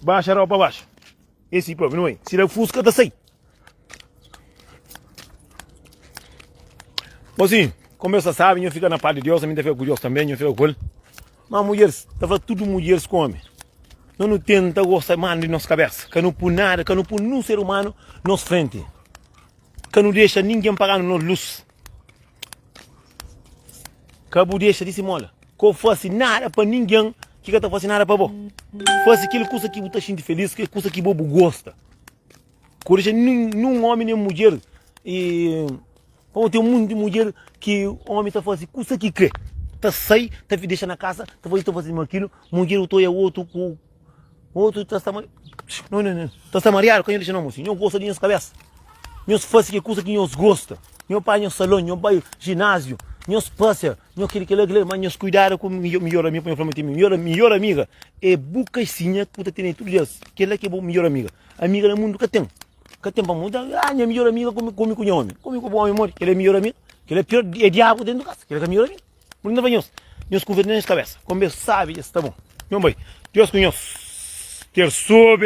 Baxa ropa baxu. É si propi, não é? Si da fuska ta sai. Mocinho, como eu sabe, nho fica na paz de Deus, a mim ta fica com Deus também, nho fica com ele. Mas mulheres, ta fala tudo mulheres com homem. Nós não tenta gosta mais de nossa cabeça, que não por nada, que não por nenhum ser humano nos frente. Ka nu dexa ningen paga-nu nos lus. Ka bu dexa di simola. Ka bu fase nada pa ningen ki ka ta fase nada pa bo. Fase kel kusa ki bu ta xinti felis, kel kusa ki bo bu gosta. Ka bu dexa nin omi nen mudjer i pamodi ten monti mudjer ki omi ta fase kusa ki kre. Ta sai, ta dexa na kasa, ta fase, ta fase kilu, mudjer ta oia otu ku Otu ta sta Não, não, não. Ta sta mariadu, ka nho dexa não, mosinhu. Nho gosta di nhos kabesa. Nhos fase ke kusa ki nhos gosta. Nho bai nhos salon, nho bai jináziu, nhos pasia, nho kili kila kila, ma nhos kuidadu ku midjor amiga, pa nho fla ma ten midjor, midjor amiga é bu kasinha ku ta tene tudu dias. Kila ki é bu midjor amiga. Amiga na mundu ka ten. Ka ten pa mundu. Ah, nha midjor amiga kumi, kumi ku nha omi. Kumi ku bu omi modi? Kila é midjor amiga? Kila é pior, é diabu dentu kasa. Kila ka midjor amiga. Por nta fla nhos, nhos ku verdadi na nhos kabesa, konbe sabi es sta bon. Nhos bai, Deus ku nhos ter sobe.